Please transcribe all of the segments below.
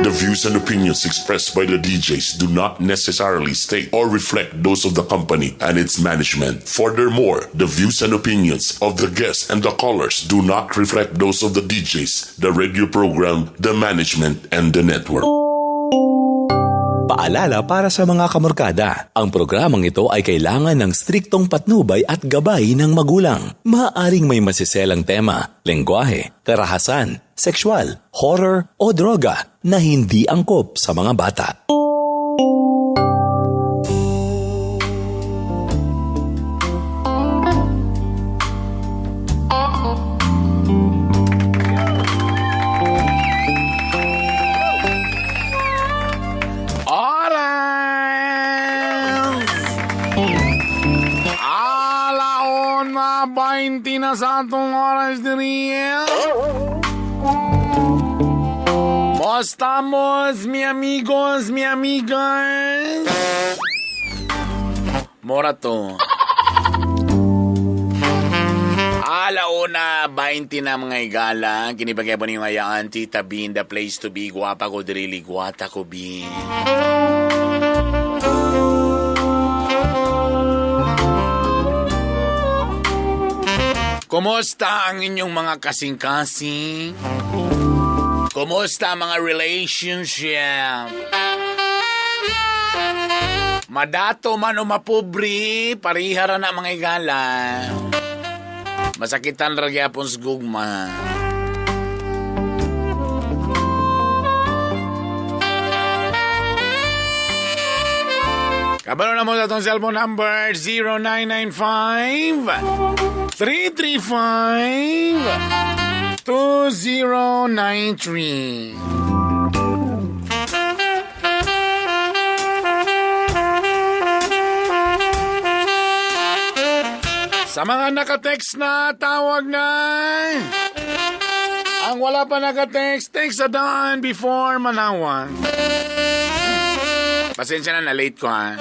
The views and opinions expressed by the DJs do not necessarily state or reflect those of the company and its management. Furthermore, the views and opinions of the guests and the callers do not reflect those of the DJs, the radio program, the management, and the network. Paalala para sa mga kamorkada, ang programang ito ay kailangan ng striktong patnubay at gabay ng magulang. Maaaring may masiselang tema, lengguwahe, karahasan, sexual, horror o droga na hindi angkop sa mga bata. Oras! Alauna 20 na sa atong oras diri. Estamos, mi amigos, mi amigas. Mora to. Alauna 20 na mga igala. Kinibagay pa niyo ngayaan, Tita B in the place to be. Guwapa ko dirili, guwata ko bi. Kumusta ang inyong mga kasing-kasing? Kumusta ang mga relationship? Madato man o mapobre, parihara na mga igala. Masakitan ra gyapon sa gugma. Kabalo na mo sa atong cellphone number 0995 335 2093. Sa mga nakatext na, tawag na. Ang wala pa nakatext, text sa daan before manawag. Pasensya na, na-late ko ha.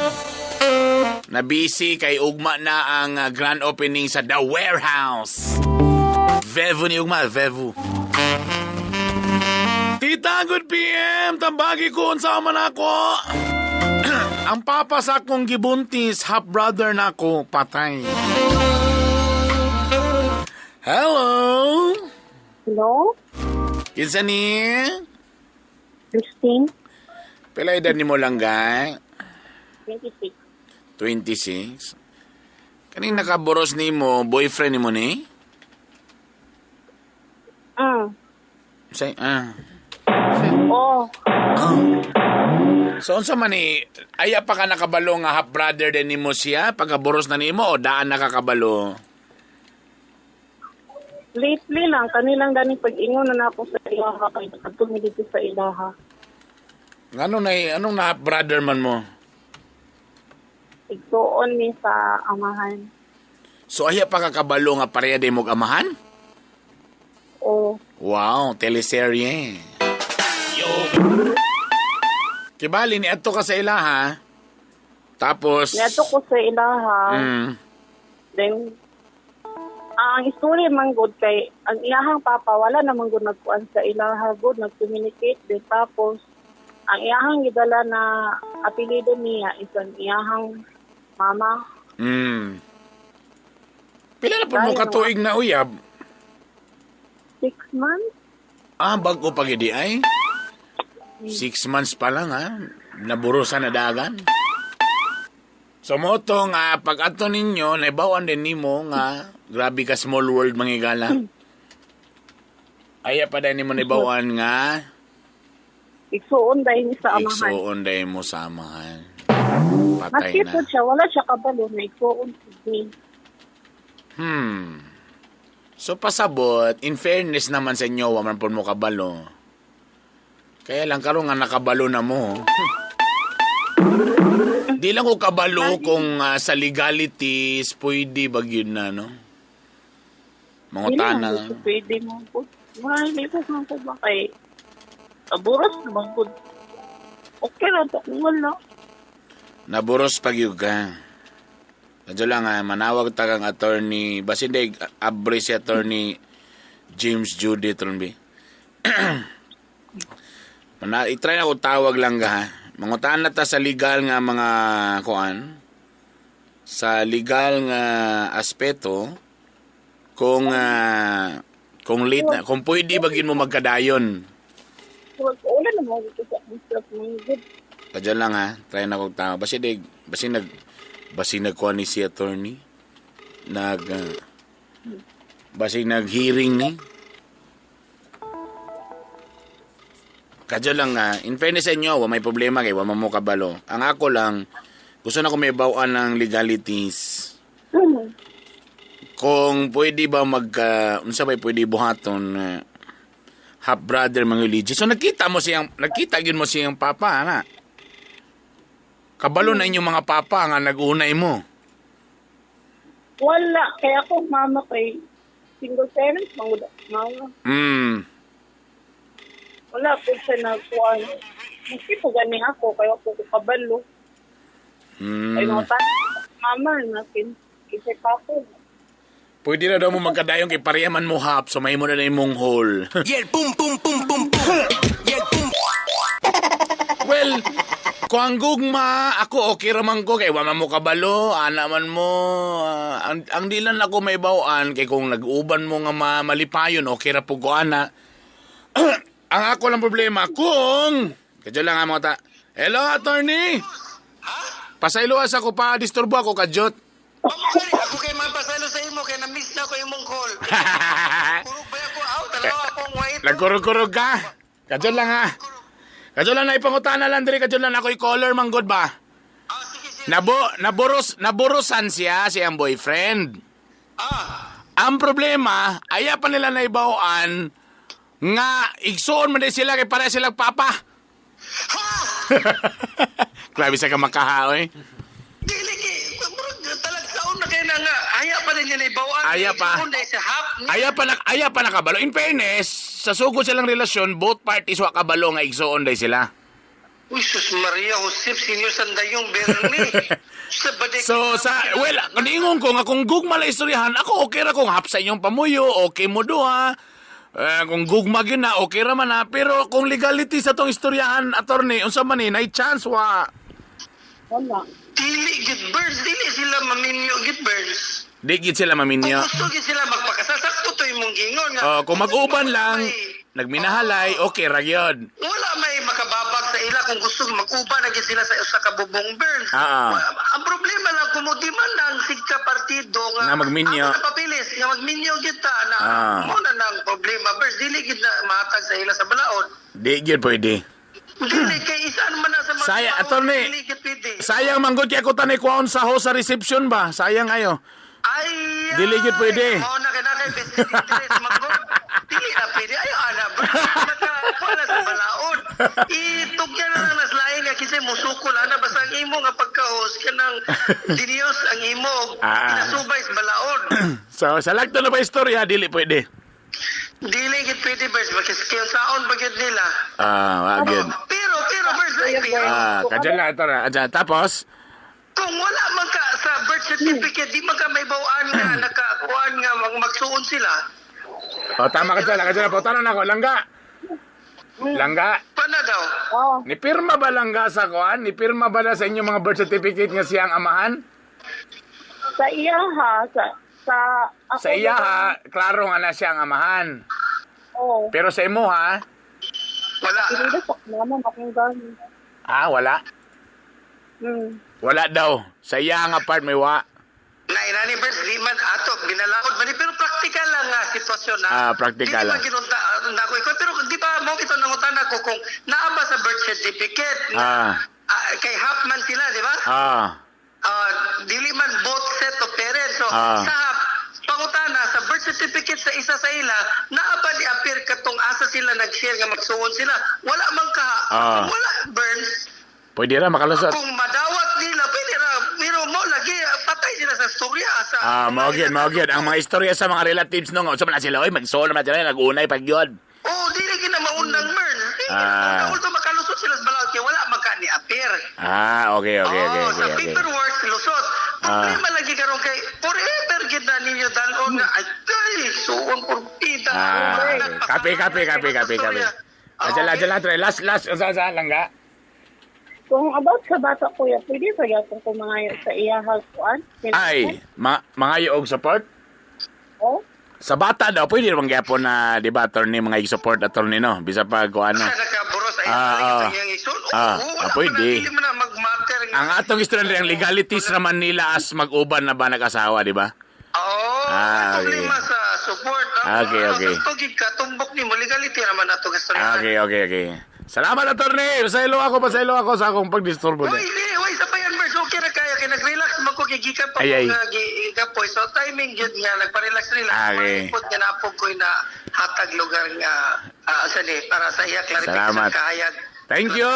Na-busy kay ugma na ang grand opening sa The Warehouse. Vevo ni ugma, Vevo. Tita, good PM! Tambagi ko unsa man ako. Ang papa sa akong gibuntis, half-brother na ako, patay. Hello? Hello? Kinsa ni? Christine? Pila edad ni mo lang, gay? 26. 26? Kaning nakaboros nimo, boyfriend nimo ni? Mm. Say, ah. Oh, So, unsa man ni, aya pa ka nakabalo nga half-brother din nimo siya, pagkaboros na nimo, o daan nakakabalo? Lately lang, kanilang ganing pag-ingon na ako sa ilaha kay nakatumi dito sa ilaha. Ngano na, anong na half-brother man mo? Igsuon ni sa amahan. So, aya pa kakabalo nga pareha din mong amahan? Oh, Wow, teleserye. Kibali, ni adto ka sa ilaha. Tapos... niadto ko sa ilaha. Then, ang story man good kay ang iyahang papa wala naman gud nagkuan sa ilaha good nag-communicate din tapos ang iyahang gidala na apelyido niya is ang iyahang mama. Pila na po mo Dahil katuig na uyab? 6 months. Ah, bago pa gidi ay? 6 months pa lang ha? Naburusan na dagan. So mo to nga pag ato ninyo, naibawan din nimo nga grabe ka small world mangigala. Aya pa din nimo naibawan nga Igsuon dahil ni sa amahan. Igsuon dahil mo sa amahan. Patay Maski na. po siya, wala siya kabalo na igsuon ni. So pasabot, in fairness naman sa inyo, wa man po mo kabalo. Kaya lang karon nga nakabalo na mo. Di lang ko kabalo kung sa legalities pwede ba yun na, no? Mangutana. Dili lang pwede mo po. Wala ko kung ko ba kay naburos naman po. Okay lang to kung wala. Naburos pag yun ka. Medyo lang manawag tagang attorney, basin di, abre si attorney James Judy Tronby. Mana i-try na ko tawag lang ga ha. Mangutan na ta sa legal nga mga kuan. Sa legal nga aspeto kung kung late na, kung pwede ba gyud mo magkadayon. Wala na mo dito sa myself man gud. Kadyan lang ha, try na kong tawag. Basi dig, basi nag basi nagkuan ni si attorney. Nag basi nag-hearing ni. Kadyo lang nga, in fairness sa inyo, wa may problema kay wa man mo kabalo. Ang ako lang, gusto na ko may bawaan ng legalities. Kung pwede ba magka, unsa ba pwede buhaton half brother mga religious. So nakita mo siyang, nakita gyud mo siyang papa ana. Kabalo na inyong mga papa nga nag-unay mo. Wala kay ako mama kay single parents man gud mama. Wala po siya nagkuhan. Maski po gani ako, kaya ako ko kabalo. Ay mga mama, natin, kasi papo. Pwede na daw mo magkadayon kay pareha man mo hap, so may mo na na imong hole. Yeah, boom, boom, boom, boom, boom. Yeah, boom. Well, kung ang gugma, ako okay raman ko, kay wa man mo kabalo, ana man mo, ang di lang ako may bawaan, kay kung nag-uban mo nga malipayon, okay ra po ko ana. Ang ako lang problema, kung, kadyo lang nga mga ta, hello, attorney! Pasayloas ako pa, disturbo ako, kadyot. Ako kay mapasalo sa imo, kay na-miss na ko imong call. Kurog ba ako out? Talawa akong white. Nagkurog-kurog ka. Kadyot lang ha. Kadyot lang na ipangutana lang diri, kadyot lang ako'y caller, manggod ba? Ah, sige, sige. Naburusan siya, siyang boyfriend. Ah, Ang problema, aya pa nila naibawaan nga igsuon man din sila kay para silang papa. Ha! Grabe sa kamakaha, oy. Dili kay murag talagsaon na kay na nga aya pa din niya naibawaan. Aya pa. Igsuon dahil sa half niya. Aya pa nakabalo. In fairness, sa sugod silang relasyon, both parties wa kabalo nga igsuon day sila. Uy, sus Maria Josep, Senior Sandayong Bernie. Sa badik. So sa well, kaniingon ko nga kung gugma la istoryahan, ako okay ra kung hap sa inyong pamuyo, okay mo duha. Kung gugma gyud na, okay ra man na. Pero kung legality sa tong istoryahan, attorney, unsa man ni, nay chance wa. Wala. Dili gid birds, dili sila maminyo gid birds. Di gid sila maminyo. Kung gusto gid sila magpakasal, sakto to imong gingon nga. Oh, kung mag-uban lang, nagminahalay, okay ra gyud. Wala may makababag sa ila kung gusto mag-uban na gid sila sa usa ka bubong birds. Ang problema lang kung di man lang sigka partido nga Nga magminyo. Ako napapilis nga magminyo gid ta na mo na nang problema birds, dili gid na mahatag sa ila sa balaod. Di gyud pwede. Dili kay isa man na sa mga Saya, tao, attorney. dili gid pwede. Sayang manggod kay ako tanay kuhaon sa host sa reception ba? Sayang ayo. Ay, Dili gid pwede. Mao na kay na kay business interest manggod. Dili na pwede. Ayo ana, wala sa balaod. Itugyan na lang nas lain nga kasi musukol ana basta ang imo nga pagka-host kanang diniyos ang imo pinasubay sa balaod. So sa lagto na ba istorya dili pwede. Dili gid pwede bers bakit kay saon ba gid nila. Wa gid. Pero pero bers ay pero Kadyan lang ito na. Adyan. Tapos kung wala man ka sa birth certificate di man ka may bawaan nga nakakuan nga magsuon sila. Oh, tama ka dyan, ka dyan. Tanong na ako, Langga. Langga. Pana daw. Oh, Ni pirma ba Langga sa kuan? Ni pirma ba na sa inyong mga birth certificate nga siyang amahan? Sa iya ha, sa ako Sa iya ha, klaro nga na siyang amahan. Oh. Pero sa imo ha, Wala. Dili sa mama akong gani. ah, wala. Wala daw. Sa iya nga part may wa. Na inani birth di man ato binalaod man ni, pero practical lang nga sitwasyon na. Practical Dili lang. man ginunta na ko ikaw, pero di ba mo ito nangutan ako kung naa ba sa birth certificate na, kay half man sila, di ba? Dili man both set of parents. So sa half pangutana sa birth certificate sa isa sa ila naa ba di appear katong asa sila nag-share nga magsuon sila? Wala man ka. Wala burns. Pwede ra makalusot. Kung madawat nila, pwede ra. Pero mo lagi, patay sila sa istorya. Sa, Mao gyud, mao gyud. Ang mga istorya sa mga relatives nung, unsa man na sila, oy, magsuon naman sila, nag-unay pag yun. Oo, dili gina maunang burn. Dili gina maunang. Makalusot sila sa balaod kay wala man ka ni appear. Okay, okay, okay, Oo, okay, sa okay. paperwork, lusot. Problema lagi karon kay forever gid na ninyo dalon nga ay, ay suon por pita. Okay. Kape, kape, kape, kape, kape. Ajala, ajala, tre. Last, last. Unsa, unsa, langga? Kung about sa bata, kuya, pwede pa gyapon ko mangayo sa iyahag kuan? Ay, mangayo og support? Oh? Sa bata daw, pwede naman gyapon na, di ba, attorney, mga i-support attorney, no? Bisa pa kung ano. Sa nakaburos ay iyang igsoon. Oo, wala pwede. pa na, dili man na mag-matter nga. Ang atong istorya ang legalities naman nila as mag-uban na ba nag-asawa, di ba? Oo, may problema sa support. Okay, okay. Sa tugig ka, tumbok ni mo, legality naman ato istorya. Okay. Salamat, attorney! Pasaylo ako sa akong pagdisturbo. Uy, uy, sa pa yan, Merz, okay na kayo. Kaya nag-relax man ko, kay gikan pa Ay, ay. ko nga gigapoy. So, timing yun nga, nagpa-relax nila. Okay. Malipot nga napog ko na hatag lugar nga, saan eh, para sa iya clarification Salamat. kahayag. Thank you!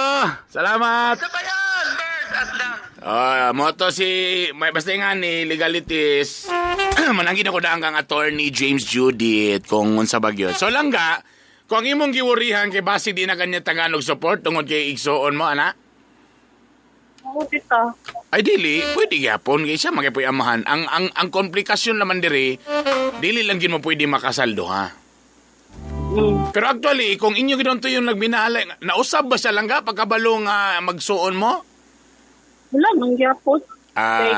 Salamat! Sa pa yan, Merz, aslang. Ah, moto si may basta nga ni legalities. Manangin ako daan kang attorney James Judith kung unsa bagyo. So langga, kung ang imong giworihan kay basi di na kanya tagalog support tungod kay igsuon mo ana. Oo, tita. Ay dili, pwede gyapon kay siya magyapon amahan. Ang komplikasyon naman diri, dili lang gid mo pwede makasal ha. Pero actually, kung inyo gid to yung nagminahalay, nausab ba siya langga pagkabalo nga magsuon mo? Wala, mangyapon. Ah. Kay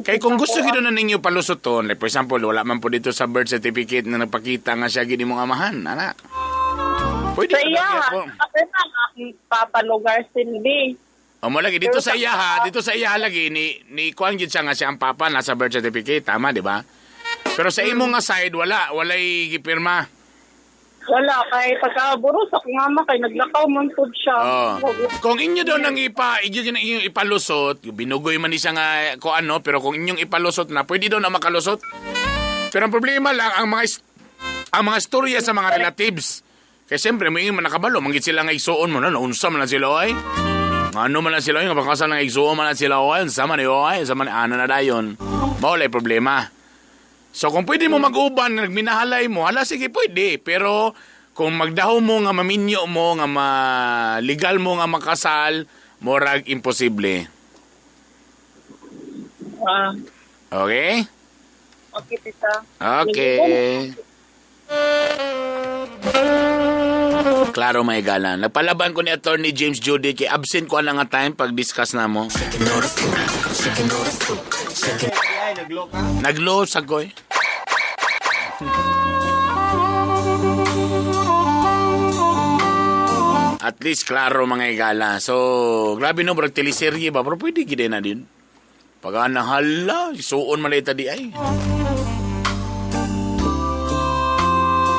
Kay kung gusto gid na ninyo palusoton, like for example, wala man po dito sa birth certificate na nagpakita nga siya gid imong amahan, ana. Pwede Sa iya, kasi na akong papa lugar silbi. O mo lagi dito sa iya ha, dito sa iya lagi ni kuan gid siya nga siya ang papa nasa birth certificate, tama di ba? Pero sa imo nga side wala, walay gipirma. Wala, kay pagkaburo sa akong mama, kay naglakaw man pud siya. Oh. Kung inyo daw nang ipa, inyo nang inyong ipalusot, binugoy man ni siya nga ko ano, pero kung inyong ipalusot na, pwede daw na makalusot. Pero ang problema lang, ang mga istorya sa mga relatives. Kaya siyempre, may man nakabalo, manggit sila nga igsuon mo na, naunsa man na sila, ay. Ano man na sila, ay, nga pakasal nga igsuon man na sila, ay, unsa man, ay, unsa man, ano na dayon. Mao problema. So kung pwede mo mag-uban, nagminahalay mo, hala sige pwede. Pero kung magdaho mo nga maminyo mo, nga maligal mo nga makasal, morag imposible. Okay? Okay, tita. Okay. Klaro may gala. Nagpalaban ko ni Attorney James Judy kay absent ko ang nga time pag-discuss na mo. Naglo sa koy. At least klaro mga igala. So, grabe no, brag teleserye ba? Pero pwede gid na din. Pag hala, suon man ita di ay.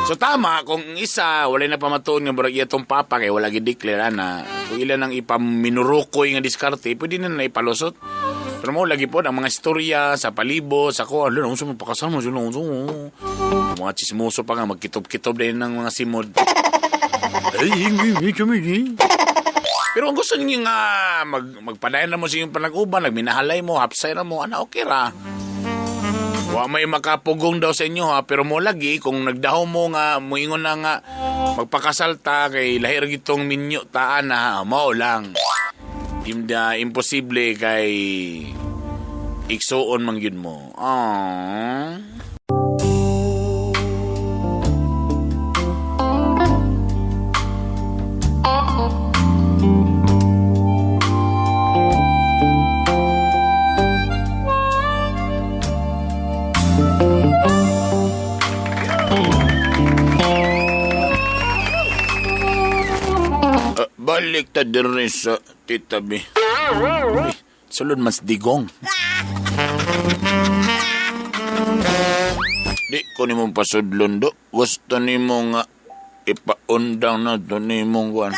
So tama, kung isa, wala na pamatuon nga barag iya tong papa kay wala gideclare na kung ilan ang ipaminurukoy nga diskarte, pwede na na ipalusot. Pero mo lagi po ang mga istorya sa palibo, sa ko, ano, unsa mo pakasal mo, sino, unsa mo. Mga chismoso pa nga, magkitob-kitob din ng mga simod. Pero kung gusto niyo nga magpadayon na mo sa inyong panag-uban, nagminahalay mo, hapsay na mo, ana, okay ra. Wa may makapugong daw sa inyo ha, pero mo lagi kung nagdaho mo nga muingon na nga magpakasal ta kay lahir gitong minyo taan na mao lang. Imda imposible kay igsuon man gyud mo. Aww. Balik ta diri sa Tita B. Uy, sulod mas digong. Di ko nimo pasudlon do. Gusto nimo nga ipaundang na to nimong kuan.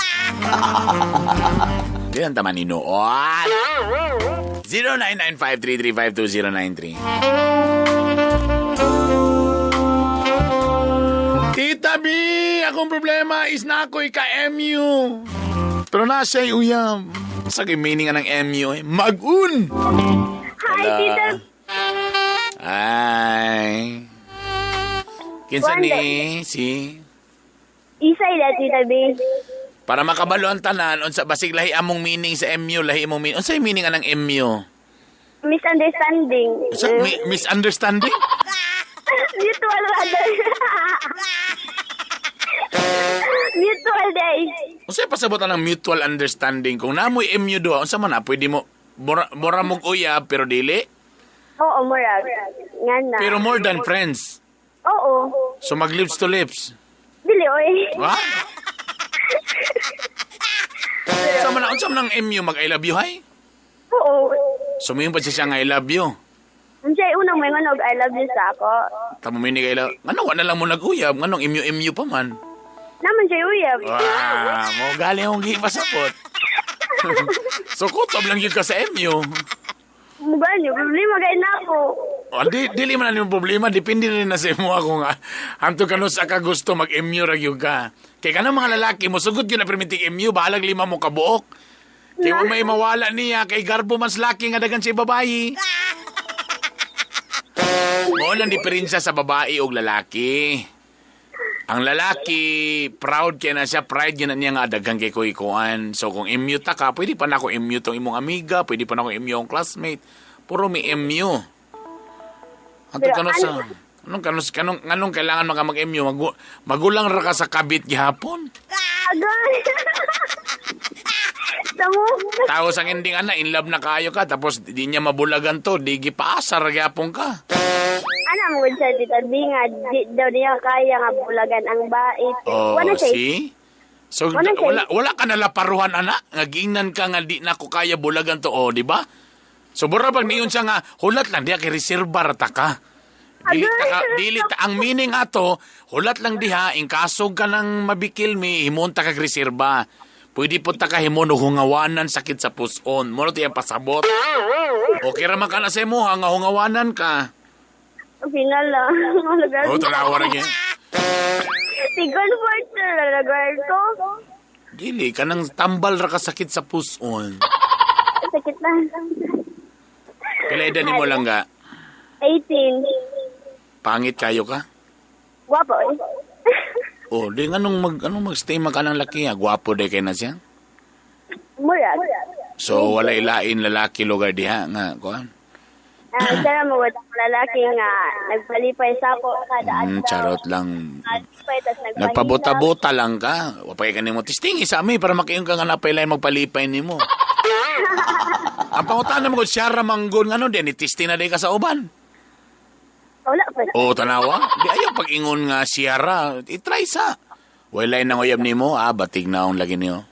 Di lang tama ni Noon. 0995-335-2093. Tita B, akong problema is na ako'y ka-MU. Pero nasa uyam. Sa meaning nga ng MU eh. Mag-un! Hi, Tita. Hi. Kinsa ni si Isay na, Tita B. Para makabalo ang tanan unsa basig lahi among meaning sa MU, lahi imong meaning. Unsa meaning nga ng MU? Misunderstanding. Unsa misunderstanding? Mutual rather. Mutual day. Unsa pasabot ang mutual understanding kung namoy MU duha unsa man na pwede mo mura mog uyab pero dili? Oo, murag. Nga na. Pero more than friends. Oo. So mag lips to lips. Dili, oy. Ha? Unsa man unsa man ang MU mag I love you hay? Oo. So moingon pa siya nga I love you. Siya unang may og I love you sa ako. Tamo mo ni I love. Ngano wa na lang mo nag-uyab, nganong MU MU pa man. Naman siya uyab. Wah, mo galing akong gipasabot. So kutob lang yun ka sa MU. Muganyo, problema kay na ako. O, dili man na problema, depende rin na sa imo ako nga. Hanto ka no sa ka gusto mag-MU ra gyud ka. Kay kanang mga lalaki mo sugod gyud na permiting MU, bahalag lima mo kabuok. Kay wa may mawala niya kay garbo man sa laki nga dagan siya babayi. Mao lang diferensya sa babae ug lalaki. Ang lalaki, proud kay na siya, pride gyud na niya nga daghan kay kuy-kuan. So kung MU ta ka, pwede pa na ako MU tong imong amiga, pwede pa na ako MU ang classmate. Puro mi MU. Anto kano sa anong kano kanong anong kailangan maka mag-MU? Magulang ra ka sa kabit gihapon. Agay. Tamo. Tapos ang ending ana in love na kayo ka tapos di niya mabulagan to, di gipaasar gihapon ka. Ana mo gud siya Tita B nga di daw niya kaya nga bulagan ang bait. Oh, Wala siya. see? So Wala siya. wala ka nalaparuhan ana, nga giingnan ka nga di na ko kaya bulagan to, oh, di ba? So mura pag niyon siya nga hulat lang diha kay reserva ra ta ka. Dili ta ka, dili ta, ang meaning ato, hulat lang diha in kaso ka nang mabikil mi himon ta kag reserba. Pwede po ta ka himon og hungawanan sakit sa puson. Mo na tiyang pasabot. Okay ra man ka na sa imo ha, nga hungawanan ka. Final lang. Oh, tanawa ra gyud. Si comfort na lugar ko. Dili ka nang tambal ra ka sakit sa puson. Sakit lang. Pila edad nimo lang ga? 18. Pangit kayo ka? Guwapo eh. Oh, di nganong anong magstay man ka ng laki ha? Gwapo day kay na siya. Murag. So wala ilain lalaki lugar diha nga kuan. Siya mo ang lalaki nga nagpalipay sa ako kada adlaw. Charot lang. Nagpalipay, tas nagpahilak. Nagpabuta-buta lang ka. Wa pa kay kanimo testing isa mi para makiyon ka nga napay lain magpalipay nimo. Ang pangutana mo kung siya ra manggon ngano di ni testing na day ka sa uban. Wala pa. Oo, tanawa. Di ayaw pag-ingon nga siya ra. I-try sa. Wala nang uyab nimo, batig na akong lagi niyo.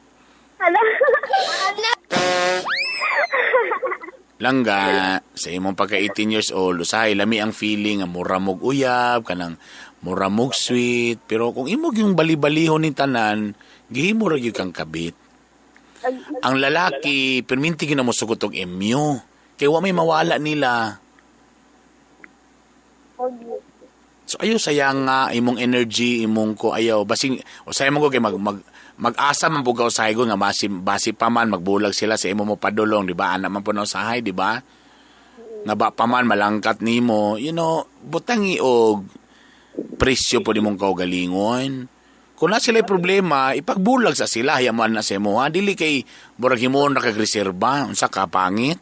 Hala. Langga, sa imong pagka 18 years old, usahay lami ang feeling nga mura mog uyab, kanang mura mog sweet, pero kung imog yung bali-balihon ni tanan, gihimo ra gyud kang kabit. Ang lalaki, perminti gyud na mo sugot og MU. Kay wa may mawala nila. So ayaw sayang nga imong energy, imong ko ayaw basing usay mo ko kay mag-asa man bugaw sa ko nga basi pa man magbulag sila sa imo mo padulong, di ba? Anak man po na usahay, di ba? Nga ba pa man malangkat nimo, you know, butangi og presyo po nimong kaugalingon. Kung na sila problema, ipagbulag sa sila, hayaman na sa imo, ha? Dili kay murag himon ra kag reserba, unsa ka pangit.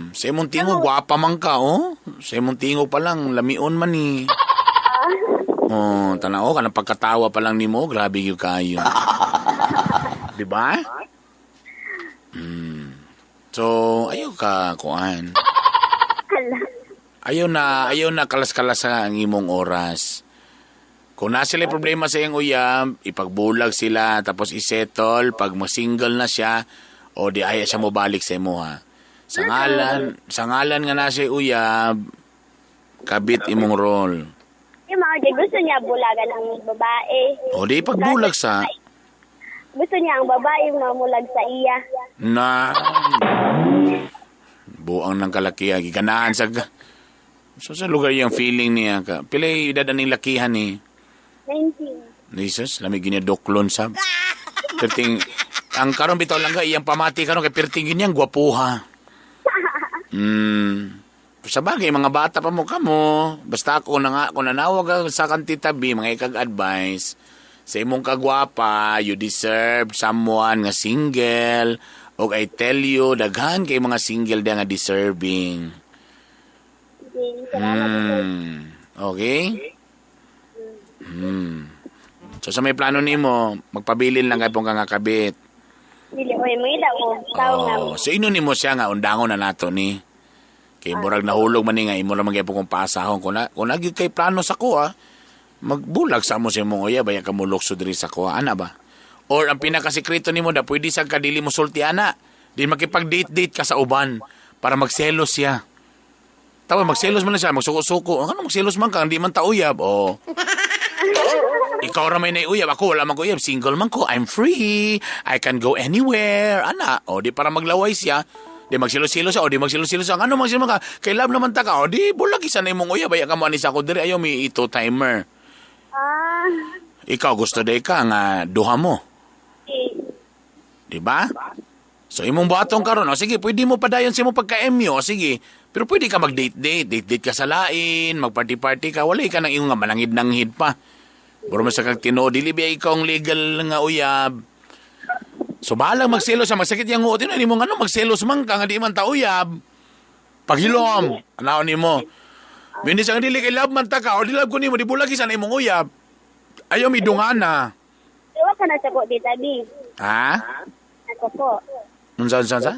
Sa imong tingog gwapa man ka, oh. Sa imong tingog pa lang lamion man ni. Oh, tanaw ka ng pagkatawa pa lang nimo, grabe gyud kayo. Di ba? So, ayaw ka kuan. Ayaw na kalas-kalasa ang imong oras. Kung na sila problema sa iyang uyab, ipagbulag sila tapos isettle pag mo-single na siya o di ay siya mobalik sa imo ha. Sa ngalan nga na siya uyab, kabit imong role. Yung mga gusto niya bulagan ang babae. O di ipagbulag sa Gusto niya ang babae mamulag sa iya. Na buang ng kalakihan giganahan sa so sa lugar yung feeling niya ka. Pila edad aning lakihan ni? 19. Jesus, lami ginadoklon sab. Perting ang karon bitaw lang ka iyang pamati karon kay perting ganyang gwapuha. Sa bagay mga bata pa mo kamo, basta ako na nga ako nanawag sa kan Tita B mga ikag-advice sa imong kagwapa, you deserve someone nga single. Og I tell you, daghan kay mga single da nga deserving. Okay? So sa may plano nimo, magpabilin lang kay pong ka nga kabit. Dili oy mangita ko tao nga. Oh, so ino nimo siya nga undangon na nato ni. Kay murag nahulog man ni nga imo ra man gyud kung pasahon kung na, kung nagyud kay plano sa ko magbulag sa mo sa imong uya baya ka mulukso diri sa ko ana ba? Or ang pinakasekreto nimo da pwede sa kadili mo sulti ana. Di makipag-date-date ka sa uban para magselos siya. Tawa magselos man lang siya, magsuko-suko. Ano magselos man ka, hindi man ta uyab. Oh. Ikaw ra may naiuyab, ako wala man ko uyab, single man ko, I'm free, I can go anywhere, ana. O di para maglaway siya, di magsilos-silos siya, o di magsilos-silos siya. Ano magsilos man ka, kay love naman ta ka, o di bulag isa na imong uyab, ay ka mo ani sa ako diri, ayaw may ito timer. Ah. Ikaw gusto day ka nga duha mo, Eh, di ba? So imong buhaton karon, o sige, pwede mo padayon sa imong pagka-MU, o sige. Pero pwede ka mag-date-date, date-date ka sa lain, mag-party-party ka, wala ka nang iyong nga malangid-nanghid pa. Buro man sa kag tinuod, dili ba ikaw ang legal nga uyab. So bahalang magselos siya, magsakit yang uot, yun, mo nga ano, magselos man ka, nga di man ta uyab. Paghilom, anaon nimo. Hindi siya nga dili kay love man ta ka, o di love ko nimo, di bulagi sa na imong uyab. Ayaw midungana. Wa ka na sa ko Tita B. Ha? Nasuko. Unsa unsa unsa?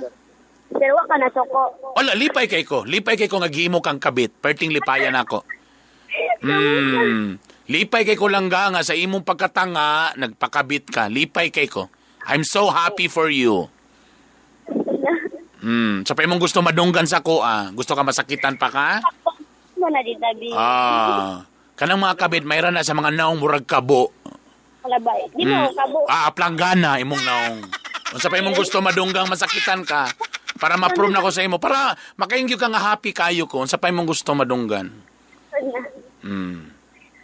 Pero wa ka na suko. Wala, lipay kay ko. Lipay kay ko nga gihimo kang kabit. Perting lipayan ako. Lipay kay ko langga nga sa imong pagkatanga, nagpakabit ka. Lipay kay ko. I'm so happy for you. Sa pa imong gusto madunggan sa ko, ah. Gusto ka masakitan pa ka? Mo na Tita B. Ah. Kanang mga kabit, mayroon na sa mga naong murag kabo. Kalabay. Di mo kabo. Ah, planggana imong naong. Unsa pa imong gusto madunggang masakitan ka para ma-prove na ko sa imo, para makaingyo ka nga happy kayo ko. Unsa pa imong gusto madunggan?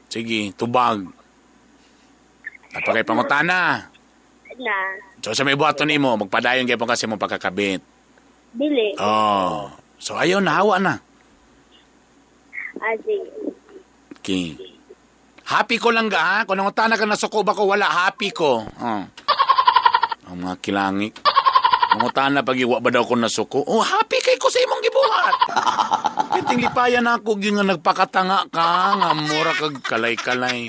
Sige, tubag. Napakay pangutana. Na. So sa may buhaton nimo, magpadayon gyud kasi mo pagkakabit. Dili. Oh. So ayon, nahawa na. Ah, sige. Okay. Happy ko lang ga, ha? Kung nangutana ka nasuko ba ko, wala, happy ko. Oh. Ang mga kilangik. Nangutana pag iwa ba daw ko nasuko? Oh, happy kay ko sa imong gibuhat. Piting lipayan ako, gyud nga nagpakatanga ka, nga mura kag kalay-kalay.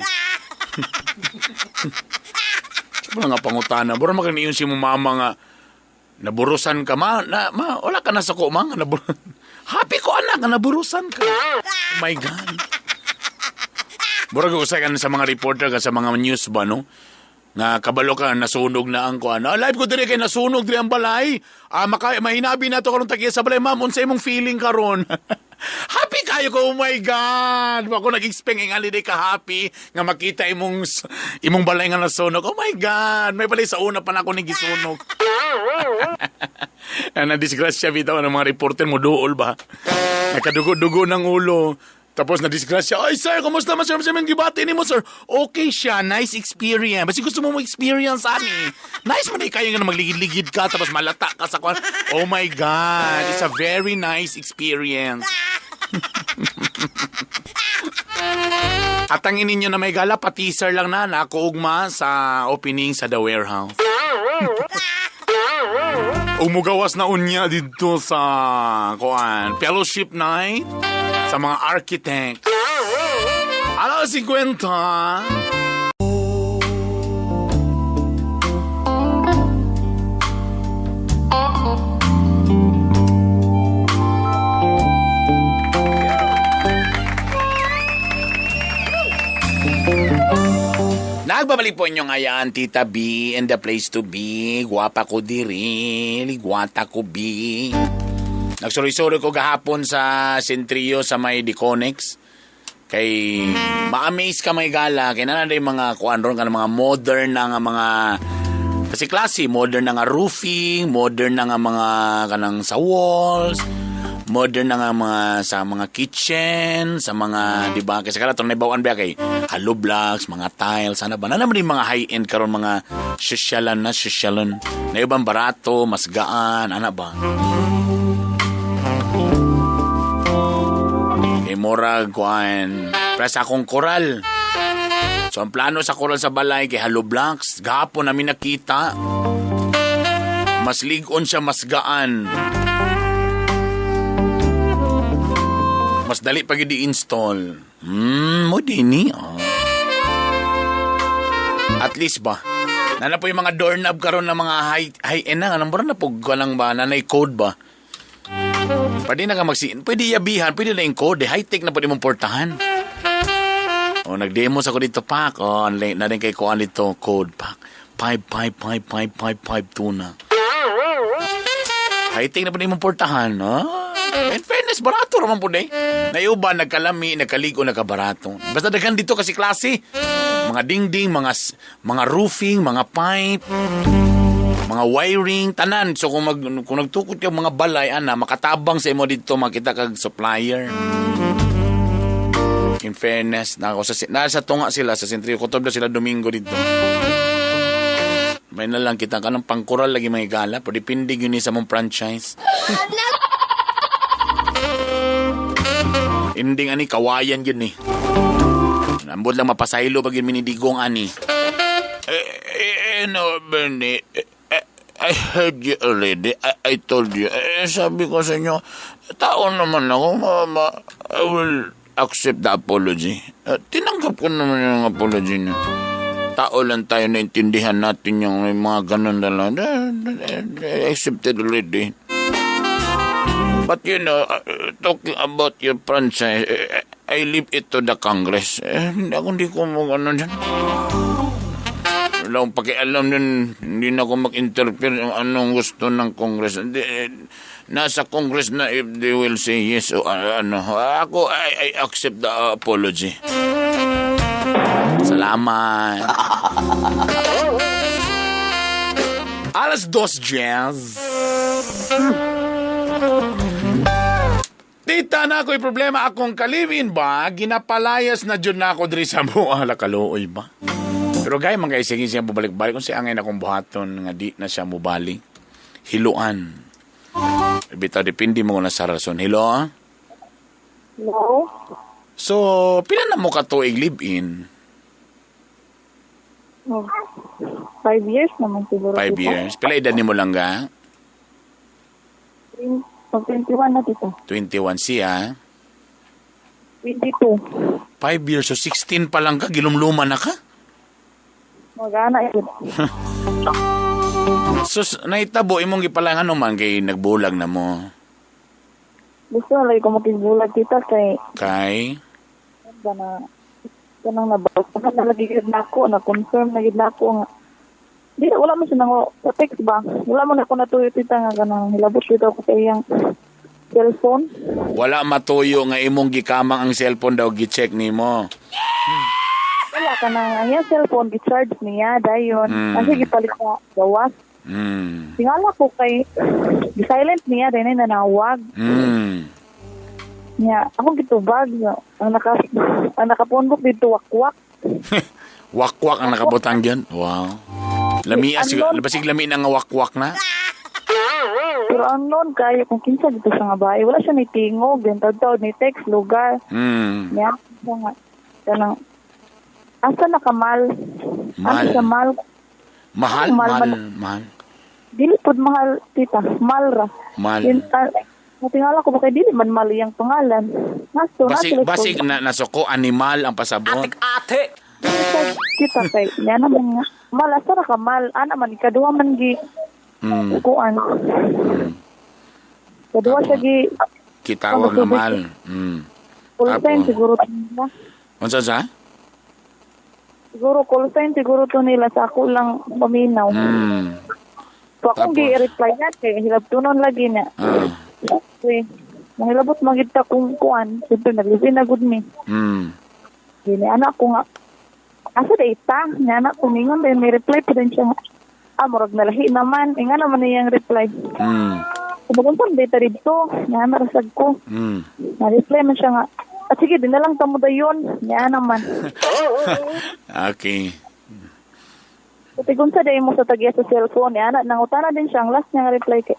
Sa nga pangutana, bura makaniyon si mo mama nga, naburusan ka, ma, na, ma, wala ka nasuko, ma, nga happy ko, anak, nga naburusan ka. Oh my God. Murag ko sa sa mga reporter ka sa mga news ba, no? Nga kabalo ka, nasunog na ang kuan. Ah, live ko dire kay nasunog dire ang balay. Ah, mahinabi na to karon tagiya sa balay, ma'am. Unsa imong feeling karon? Happy kayo ko, oh my God. Wa ko nag-expect nga holiday ka happy nga makita imong imong balay nga nasunog. Oh my God, may balay sa una pa na ako ni gisunog. Na disgrasya bitaw ng mga reporter mo duol ba? Nakadugo-dugo ng ulo. Tapos na-disgrasya, ay sir, kumusta man sir? Sir, gibati ni mo sir. Okay siya, nice experience. Basta gusto mo mo-experience, ani. Nice man eh, kayo nga na magligid-ligid ka, tapos malata ka sa kwan. Oh my God, it's a very nice experience. At ang ininyo na may gala, pa-teaser lang na, nakuugma sa opening sa The Warehouse. Umugawas na unya dito sa kuan, Fellowship Night sa mga architect. Alas 50. Nagbabalik po inyong ayaan, Tita B, and the place to be. Guwapa ko diri, ligwata ko B. Nagsuroy-suroy ko gahapon sa Sentrio sa may Diconex. Kay ma-amaze ka may gala. Kay na yung mga kuan ron ka ng mga modern na nga mga kasi klase, modern na nga roofing, modern na nga mga kanang sa walls, modern na nga mga sa mga kitchen, sa mga, di ba? Kasi karatong naibawan ba kay hollow blocks, mga tiles, ano ba? Na naman yung mga high-end karon mga sosyalan na, sosyalan. Na ibang barato, mas gaan, ano ba? Kay murag, kuan, para sa akong koral. So, ang plano sa koral sa balay kay hollow blocks, gahapon namin nakita. Mas ligon siya, mas gaan. Mas dali pag i-install. Mo din ni. Oh. At least ba? Nana po yung mga doorknob karon na mga high end na anong na po kanang ba nanay code ba? Pwede na ka pwede yabihan, pwede na yung code, high tech na pwede mong portahan. O nag-demo sa ko dito pak. O na rin kay kuan dito code pak. 5555552 na. High tech na pwede mong portahan, no? In fairness, barato raman po eh. Nayuba, nagkalami, nagkaligo, nagkabarato. Basta daghan dito kasi klase. Mga dingding, mga roofing, mga pipe, mga wiring, tanan. So kung nagtukod ka mga balay, ana, makatabang sa imo dito, makita kag supplier. In fairness, nasa tunga sila, sa sentrio. Kutob na sila Domingo dito. May na lang kita kanang pangkural lagi mga gala, pero depende yun sa mong franchise. Ending ani kawayan yun eh. Ambot lang mapasaylo pag yun minidigong ani. No, Bernie, I heard you already. I told you. Sabi ko sa inyo, tao naman ako, mama. I will accept the apology. Tinanggap ko naman yung apology niyo. Tao lang tayo, naintindihan natin yung mga ganun na lang. I accepted already. But you know, talking about your franchise, I leave it to the Congress. Ako hindi ko mag-ano dyan. Wala akong pakialam dun. Hindi na ako mag-interfere yung anong gusto ng Congress. Hindi, nasa Congress na if they will say yes o ano. Ako, I accept the apology. Salamat. 2:00, Jazz. Tita na ako'y problema akong kalivin ba? Ginapalayas na dyan na ako diri sa buwa. Kaluoy ba? Pero gaya mga isingin siya bubalik-balik. Kung siya angay na akong buhaton nga di na siya mubalik. Hiluan. Bitaw, depende mo na sa rason. Hilo? Hello? So, pila na mo ka tuig live-in? Oh, 5 years naman siguro. 5 years. Pila edad ni mo lang ga? Pag 21 na, tita. 21 siya? 22. 5 years. So, 16 pa lang ka? Gilumluma na ka? Magana yun. So, naitabo, imong gipalang ano man kay nagbulag na mo? Gusto na lang ko makigbulag, tita, kay... Kay? Kana, kanang nabasa na lagi na ako, na-confirm na gid na ako nga. Di, wala mo siya nang text ba? Wala mo na ako natuyo, tita, nga kanang hilabot dito ako sa iyang cellphone. Wala matuyo nga imong gikamang ang cellphone daw gi-check nimo. Wala ka na ang iyang cellphone gi-charge niya dayon. Kasi gipalit sa gawas. Tingala ko kay silent niya dayon nanawag. Niya, ako gitubag ang naka-phone book dito wakwak. Wakwak ang nakabutang diyan. Wow. Lami basig lami na nga wakwak na. Pero unknown kayo kung kinsa dito sa nga bahay. Wala siya ni tingog, din tawd ni text lugar. Niya nga kanang asa na ka mal? Mal. Asa mal? Mahal, mahal, mahal. Dili pud mahal, tita. Mal ra. Mal. Natingala ko ba kay dili man mali ang pangalan. Nasto, basig na nasuko animal ang pasabot. Ate. Tita kay niya naman nga. Mal asa ra ka mal? Ana man ikaduha man gi. Kuan. Kaduha siya gi kitawag nga mal. Call sign siguro nila. Unsa sa? Siguro call sign siguro to nila sa ako lang paminaw. So akong gi-reply na kay hilabtunon lagi na. Okay. Nahilabot magita kung kuan, siyempre naglibin na gud mi. Dili anak ko nga asa da ita, nga anak ko ningon din may reply pa din siya. Ah, murag nalahi naman, inga naman niyang reply. Kumaguntan data dito, nga narasag ko. Na-reply man siya nga. At sige, din na lang tamo dayon. Nga naman. Okay. Patigun sa day mo sa tagya sa cellphone, ni ana nangutana din siya ang last niya nga reply kay.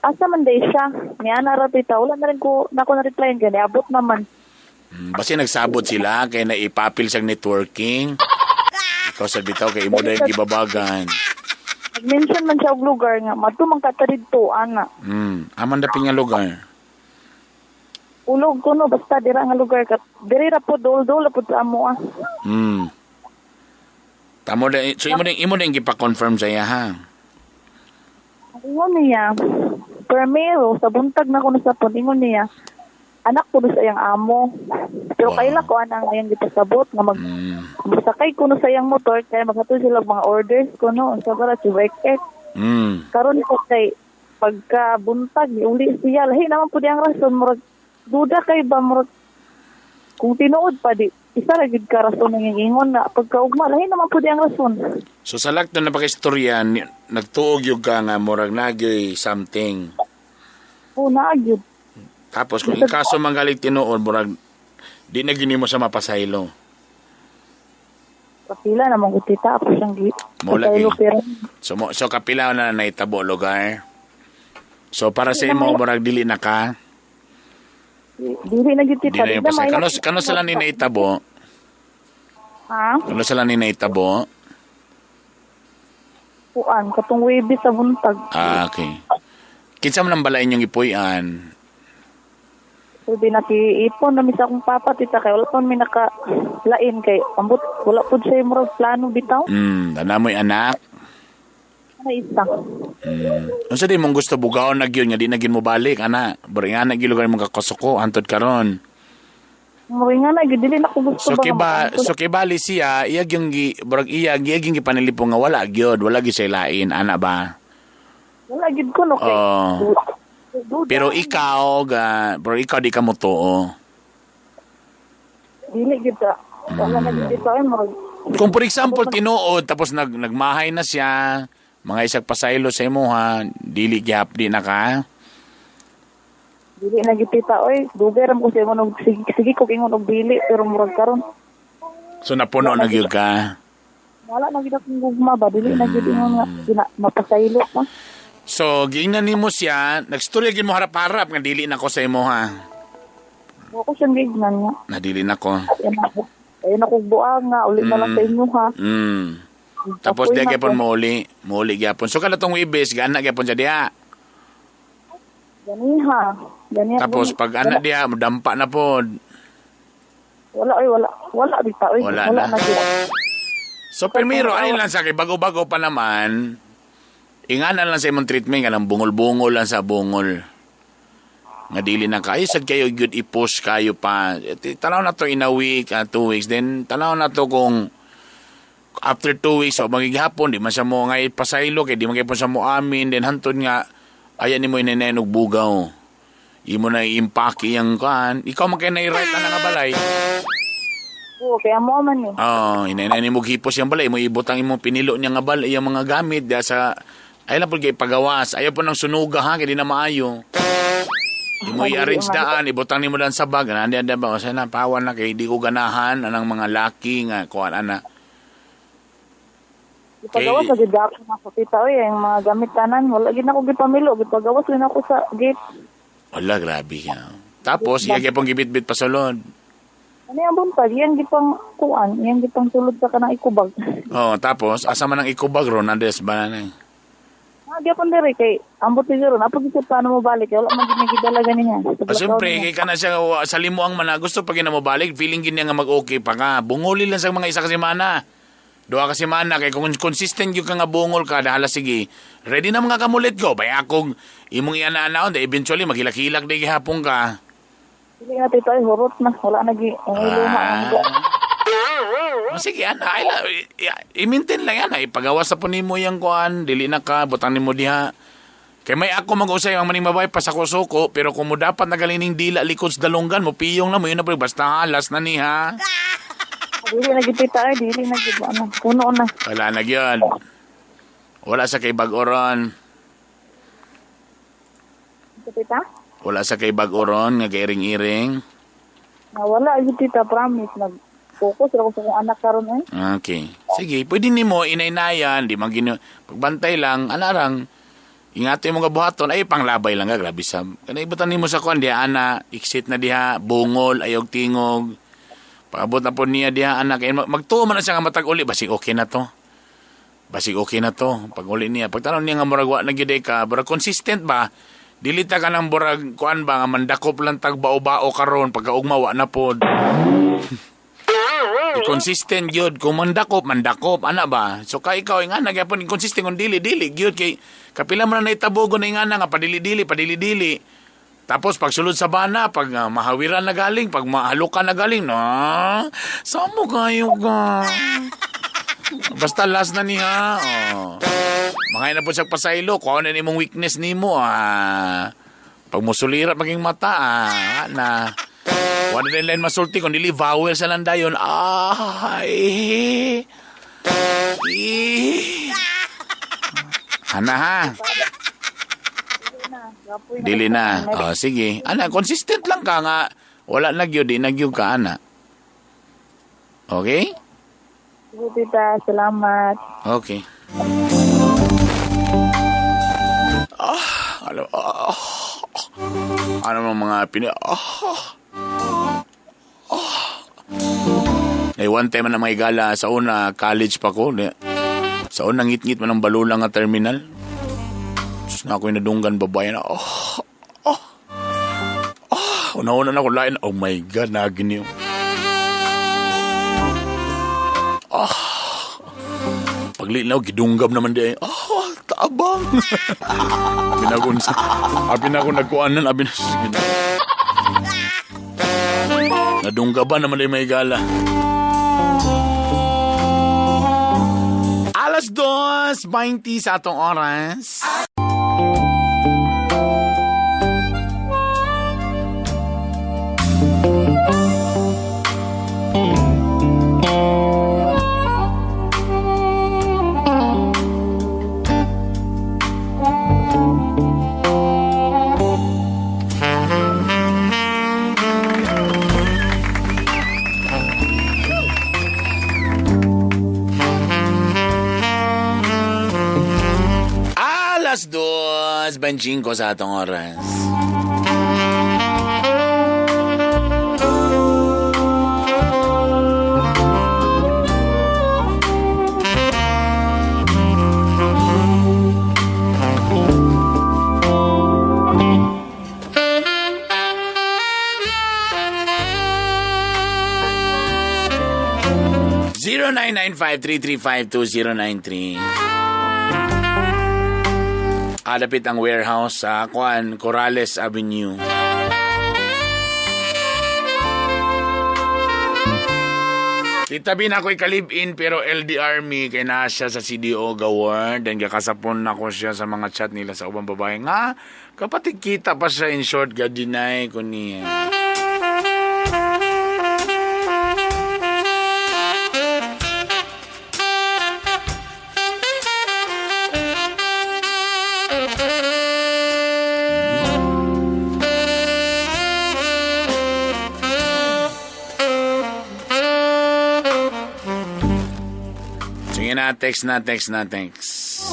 Asa man day siya, ni ana ra tita, wala na rin ko nako na reply gani abot naman. Basta nagsabot sila kay naipapil siyang networking. Ikaw sa bitaw kay imo dahil gibabagan. Nag-mention man siya og lugar nga madto man ka didto ana. Aman dapin nga lugar. Ulog ko no basta dira nga lugar ka. Diri ra po dol-dol po sa amo ah. Tamo da, so imo din gipa-confirm sa iya ha. Ingon niya, primero sa buntag na ko nasapon, ingon niya, anak ko sa iyang amo. Pero Wow. kaila ko anang iyang gipasabot nga mag sakay ko no sa iyang motor kay maghatod sila og mga orders ko no unsa bara si Wek. Karon ko kay pagka buntag uli siya, lahi naman pud ang rason, murag duda kay ba, murag kung tinuod pa di isa ra gid ka rason ang ingon na pagkaugma, lahi naman pud ang rason. So sa lakto na pakistorya, nagtuog yung ka nga murag nagyoy something. O naa gyud. Tapos kung ikaso manggaling tinuod, murag di na gini mo sa mapasaylo. Kapila naman ko tita ako siyang gi Mo lagi. pasaylo, pero So kapila na naitabo lugar. So para sa imo murag dili na ka. Dili na gyud Di tita. na yung Di na pasaylo. may- Kano sila ni naitabo? Ha? Kano sila ni naitabo? Kuan katong webe sa buntag. Ah, okay. Kinsa man ang balay inyong ipuy-an? So di nakiipon na mi sa akong papa tita kay wala pa mi naka lain kay ambot wala pud siya murag plano bitaw. Ana mo'y anak. Ana isa. Unsa di mong gusto bugaon na gyud nga di na gyud mo balik ana. Buri nga na gyud lugar mong kakasuko hantod karon. Murag nga na gyud dili na ko gusto So ba kay nga ba makaantos. so kay bali siya iya gyung gi murag iya iya gyung gipanilipo nga wala gyud, wala gyud siya lain ana ba. Wala gyud ko no kay. Oo. Duda. Pero ikaw ga pero ikaw di ka motuo. Dili gyud ta. Wala na gyud tita ay murag Kung for example tinuod tapos nagmahay na siya, mga isag pasaylo sa imuha, dili gyap di na ka. Dili na gyud tita oy. Dugay ra ko sa ingon og sige, sige ko ingon og dili pero murag karon So napuno na gyud ka. wala na gyud akong gugma ba, dili na gyud ingon nga mapasaylo pa. So giingnan nimo siya, nagstorya gyud mo harap-harap nga dili na ko sa imuha. Wa ko siyang giignan nga. Na dili na ko. Ayun ako buang nga uli na lang sa inyo ha. Tapos Apoy di na gyapon ko. mouli, mouli gyapon. So kada tong Webes gaana gyapon siya diha. Ganiha. Ganiha. Tapos pag ana diha modampa na pod. Wala oy, wala. Wala bitaw oy. Wala Wala, na. na gyud. So primero ani lang sa kay bago-bago pa naman. Ingana lang sa imong treatment kanang bungol-bungol lang sa bungol. Nga dili na kayo sad kayo gyud i-push kayo pa. Tanaw na to in a week, 2 weeks, then tanaw na to kung after 2 weeks o magighapon di man siya mo nga ipasaylo kay di man kay siya mo amin, then hantod nga ayan nimo inenay og bugaw. Imo na i-impake iyang kan. Ikaw man kay na-right na nga balay. Oo, kaya mo man eh. Oo, inenay nimo hipos iyang balay, imo ibutang imong pinilo niya nga balay iyang mga gamit diya sa ay lang po kay pagawas. Ayaw po ng sunuga ha, kay di na maayo. Imo i-arrange daan, ibutang nimo daan sa bag. Nandi anda ba kasi na pawan na kay di ko ganahan anang mga laki nga kuan ana. Gipagawas sa gyud gapon ako tita oy, ang mga gamit tanan wala gyud ako gipamilo, gipagawas rin ako sa gate. Wala, grabe ka. Tapos, iya gyapon gibitbit pa sulod. Ano yung buntag, iyang gipang kuan, iyang gipang sulod sa kanang ikubag. Oh, tapos asa man ang ikubag ron andes ba na? Ah, gyapon diri kay ambot siguro na pag plano mo balik, kay wala man gyud gidala ganiya. Oh, siyempre, kay ka na siya sa limo ang mana gusto pag mo balik, feeling gini nga mag-okay pa ka. Bungoli lang sa mga isa ka semana. Duha ka semana kay kung consistent gyud ka nga bungol ka, dahala sige. Ready na mga kamulit ko. Baya kung imong iana-anaon, eventually maghilak-hilak di gihapon ka. Dili na tita ay hurot na, wala na gi ang luma. Ah. Oh, sige, ana, ay, i-maintain lang yan. Ipagawas sa po nimo yang kuan, dili na ka, butang nimo diha. Kay may ako mag-usay ang maning babae pa sa kusuko, pero kung mo dapat nagalining dila likod sa dalunggan mo, piyong na mo, yun na po, basta halas na ni ha. Dili na gyud tita ay, dili na gyud ano, puno na. Wala na gyud. Wala sa kay bag-oron. Tita? Wala sa kay bag-oron nga kairing-iring. Na wala gyud tita, promise nag focus ra ko sa akong anak karon eh. Okay. Sige, pwede nimo inaynayan, di man gino pagbantay lang, anarang ingatoy mo nga buhaton ay panglabay lang ka, grabe sa. Kanay ibutan nimo sa kuan diha ana, exit na diha, bungol, ayog tingog. Paabot na po niya diha ana kay magtuo man na siya nga matag uli, basig okay na to. Basig okay na to. Pag uli niya, pagtanong niya nga murag wa na gyud ka, murag consistent ba? Dili ta ka nang burag kuan ba nga mandakop lang tag bao-bao karon pagkaugma wa na pod. I-consistent gyud. Kung mandakop, mandakop. Ana ba? So ka ikaw, ingana, gyapon inconsistent kung dili, dili gyud. Kay kapila mo na naitabogo na ingana nga padili-dili, padili-dili. Tapos pagsulod sa bana, pag mahawiran na galing, pag mahalukan na galing, no? Samo kayo ka. Basta last na niya. Oh. Mga na po siya pasaylo, kung ano imong weakness nimo, ah. Pag musulira maging mata, ah, na. Wala na line masulti, kung dili vowel sa lang dayon, ay. Eh. Hana ha. Dili na. Oh, sige. Ana, consistent lang ka nga. Wala na gyud, di na gyud ka, ana. Okay? Sige, tita. Salamat. Okay. Ano mga pini... One time na may gala sa una, college pa ko. Sa una, ngit-ngit man ang balulang nga terminal. Sus na ako yung nadunggan babae na, Una-una na ako lain. Oh my God, naginiw. Paglinaw, gidunggab naman di. Taabang. Abi na ako nagkuanan. Abi na. Nadunggaban naman di may gala. 2:20 sa atong oras. Alas 2:25 sa atong oras. (0995-335-2093) Kalapit ang warehouse sa Juan Corrales Avenue. Tita B na ako'y kalib-in pero LDR me kay naa siya sa CDO Gaward. Then kakasapon na ko siya sa mga chat nila sa ubang babae. Nga, kapatid kita pa siya in short, ga-deny ko niya. Sige na, text na, text na, text.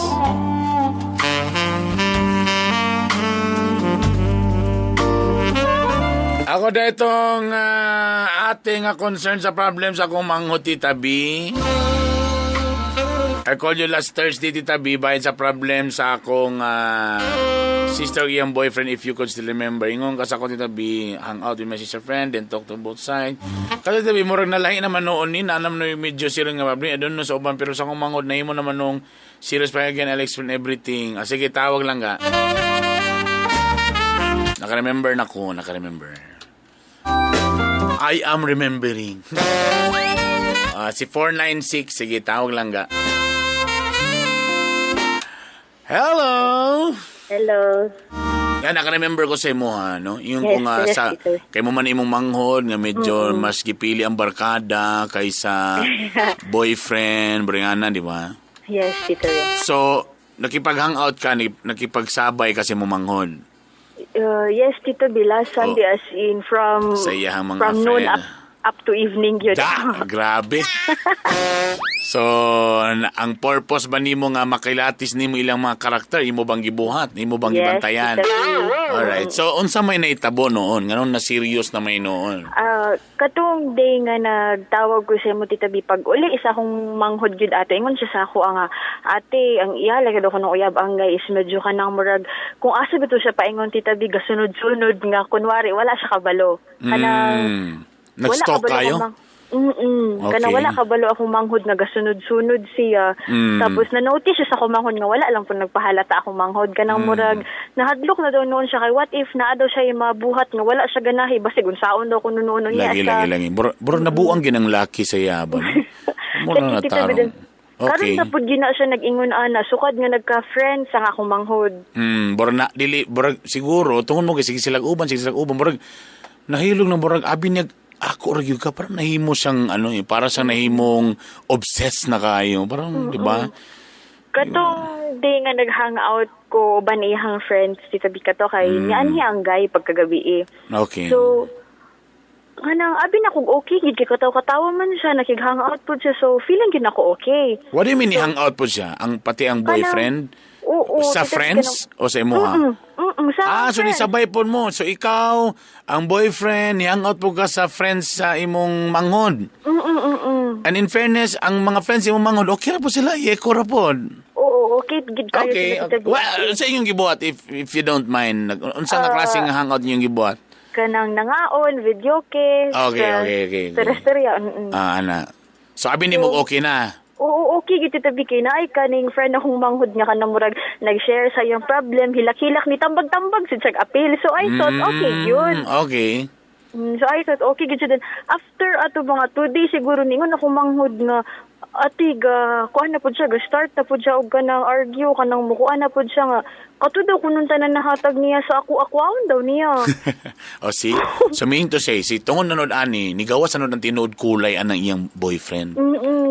Ako na itong ating concern sa problem sa akong manghod, Tita B. I called you last Thursday, Tita B, bahin sa problem sa akong sister iyang boyfriend, if you could still remember. Ingon ka sa ako, Tita B, hang out with my sister friend, then talk to both sides. Kasi Tita B, murag nalahi naman noon ni, nanam no yung medyo serious nga problem. I don't know sa uban, pero sa akong manghod, nahimo naman nung serious pa again, I'll explain everything. Sige, tawag lang ka. Naka-remember na ko, naka-remember. I am remembering. Si 496, sige, tawag lang ka. Hello! Hello. Yan, naka-remember ko sa imo ha, no? Yung Yes, kung yes, sa, Tito. kay mo man imong manghod, nga medyo mas gipili ang barkada kaysa boyfriend, bringana, di ba? Yes, Tito. So, nakipag-hangout ka, nakipagsabay kasi mo manghod. Yes, Tito B. Last Sunday as in from Sa iyahang mga from noon friend. up to evening yun. Da! Grabe. So, ang purpose ba nimo nga makilatis nimo ilang mga karakter, imo bang gibuhat, imo bang Yes, gibantayan? Tita B. Alright. So, unsa may naitabo noon? Nganon na serious na may noon? Katong day nga nagtawag ko sa imo, Tita B, pag uli isa akong manghod gyud ate, ingon siya sa ako ang ate, ang iya lagi daw kuno uyab ang guy is medyo kanang murag kung asa bito siya paingon, Tita B, gasunod-sunod nga kunwari wala siya kabalo. Kanang Nag-stalk wala kabalo kayo? kung Okay. Kanang wala kabalo akong manghod nga gasunod-sunod siya. Tapos na-notice siya sa akong manghod nga wala lang po nagpahalata akong manghod. Kanang murag nahadlok na daw noon siya kay what if naa daw siya yung mabuhat nga wala siya ganahi basig unsaon daw kuno noon niya Lagi, sa lagi, lagi. Bro, nabuang ginang laki sa yaba. No? Mura na tarong. Karon Okay. sa pud gina siya nag-ingon ana, sukad nga nagka-friend sa akong manghod. Bro, na, dili, bro, siguro, tungod mo kay sige silag uban, sige silag uban, murag, nahilog na murag, abi niya, ako ra gyud ka, parang nahimo siyang, ano eh, para siyang nahimong obsessed na kayo. Parang, di ba? Katong day nga nag-hangout ko uban iyang friends Tita B kato kay nianhi ang guy pagkagabi eh. Okay. So kanang abi na kog okay gid kay katawa-katawa man siya, nakig-hangout pud siya, so feeling gid nako okay. What do you mean, i-hang out po siya? Ang pati ang boyfriend? Oo, Sa Tita B, friends o sa imuha? Sa Ah, so friends. nisabay po mo. So ikaw, ang boyfriend, ni-hang out po ka sa friends sa imong manghod. And in fairness, ang mga friends imong manghod, okay ra po sila, yeko ra po. Oo, okay gid kayo Okay. sila, Tita B. Well, sa inyong gibuhat, if you don't mind, unsa nga klaseng hangout inyong gibuhat? Kanang nangaon, video ke. Okay. Sa restaurant. Ah, ana. So abi nimo okay na. Oo, okay gid Tita B kay naay kaning friend akong manghod nga kanang murag nag-share sa iyang problem, hilak-hilak ni tambag-tambag sid siya appeal. So I thought okay yun. Okay. So I thought okay gid siya then after ato mga 2 days siguro ningon ako manghod nga ate ga kuan na pud siya, ga start na pud siya og kanang argue, kanang mukuan na pud siya nga kato daw kunong tanan nahatag niya sa ako, akwaon daw niya. O si, so meaning to say, si tungod nanood ani, nigawas nanood ang tinuod kulay anang iyang boyfriend.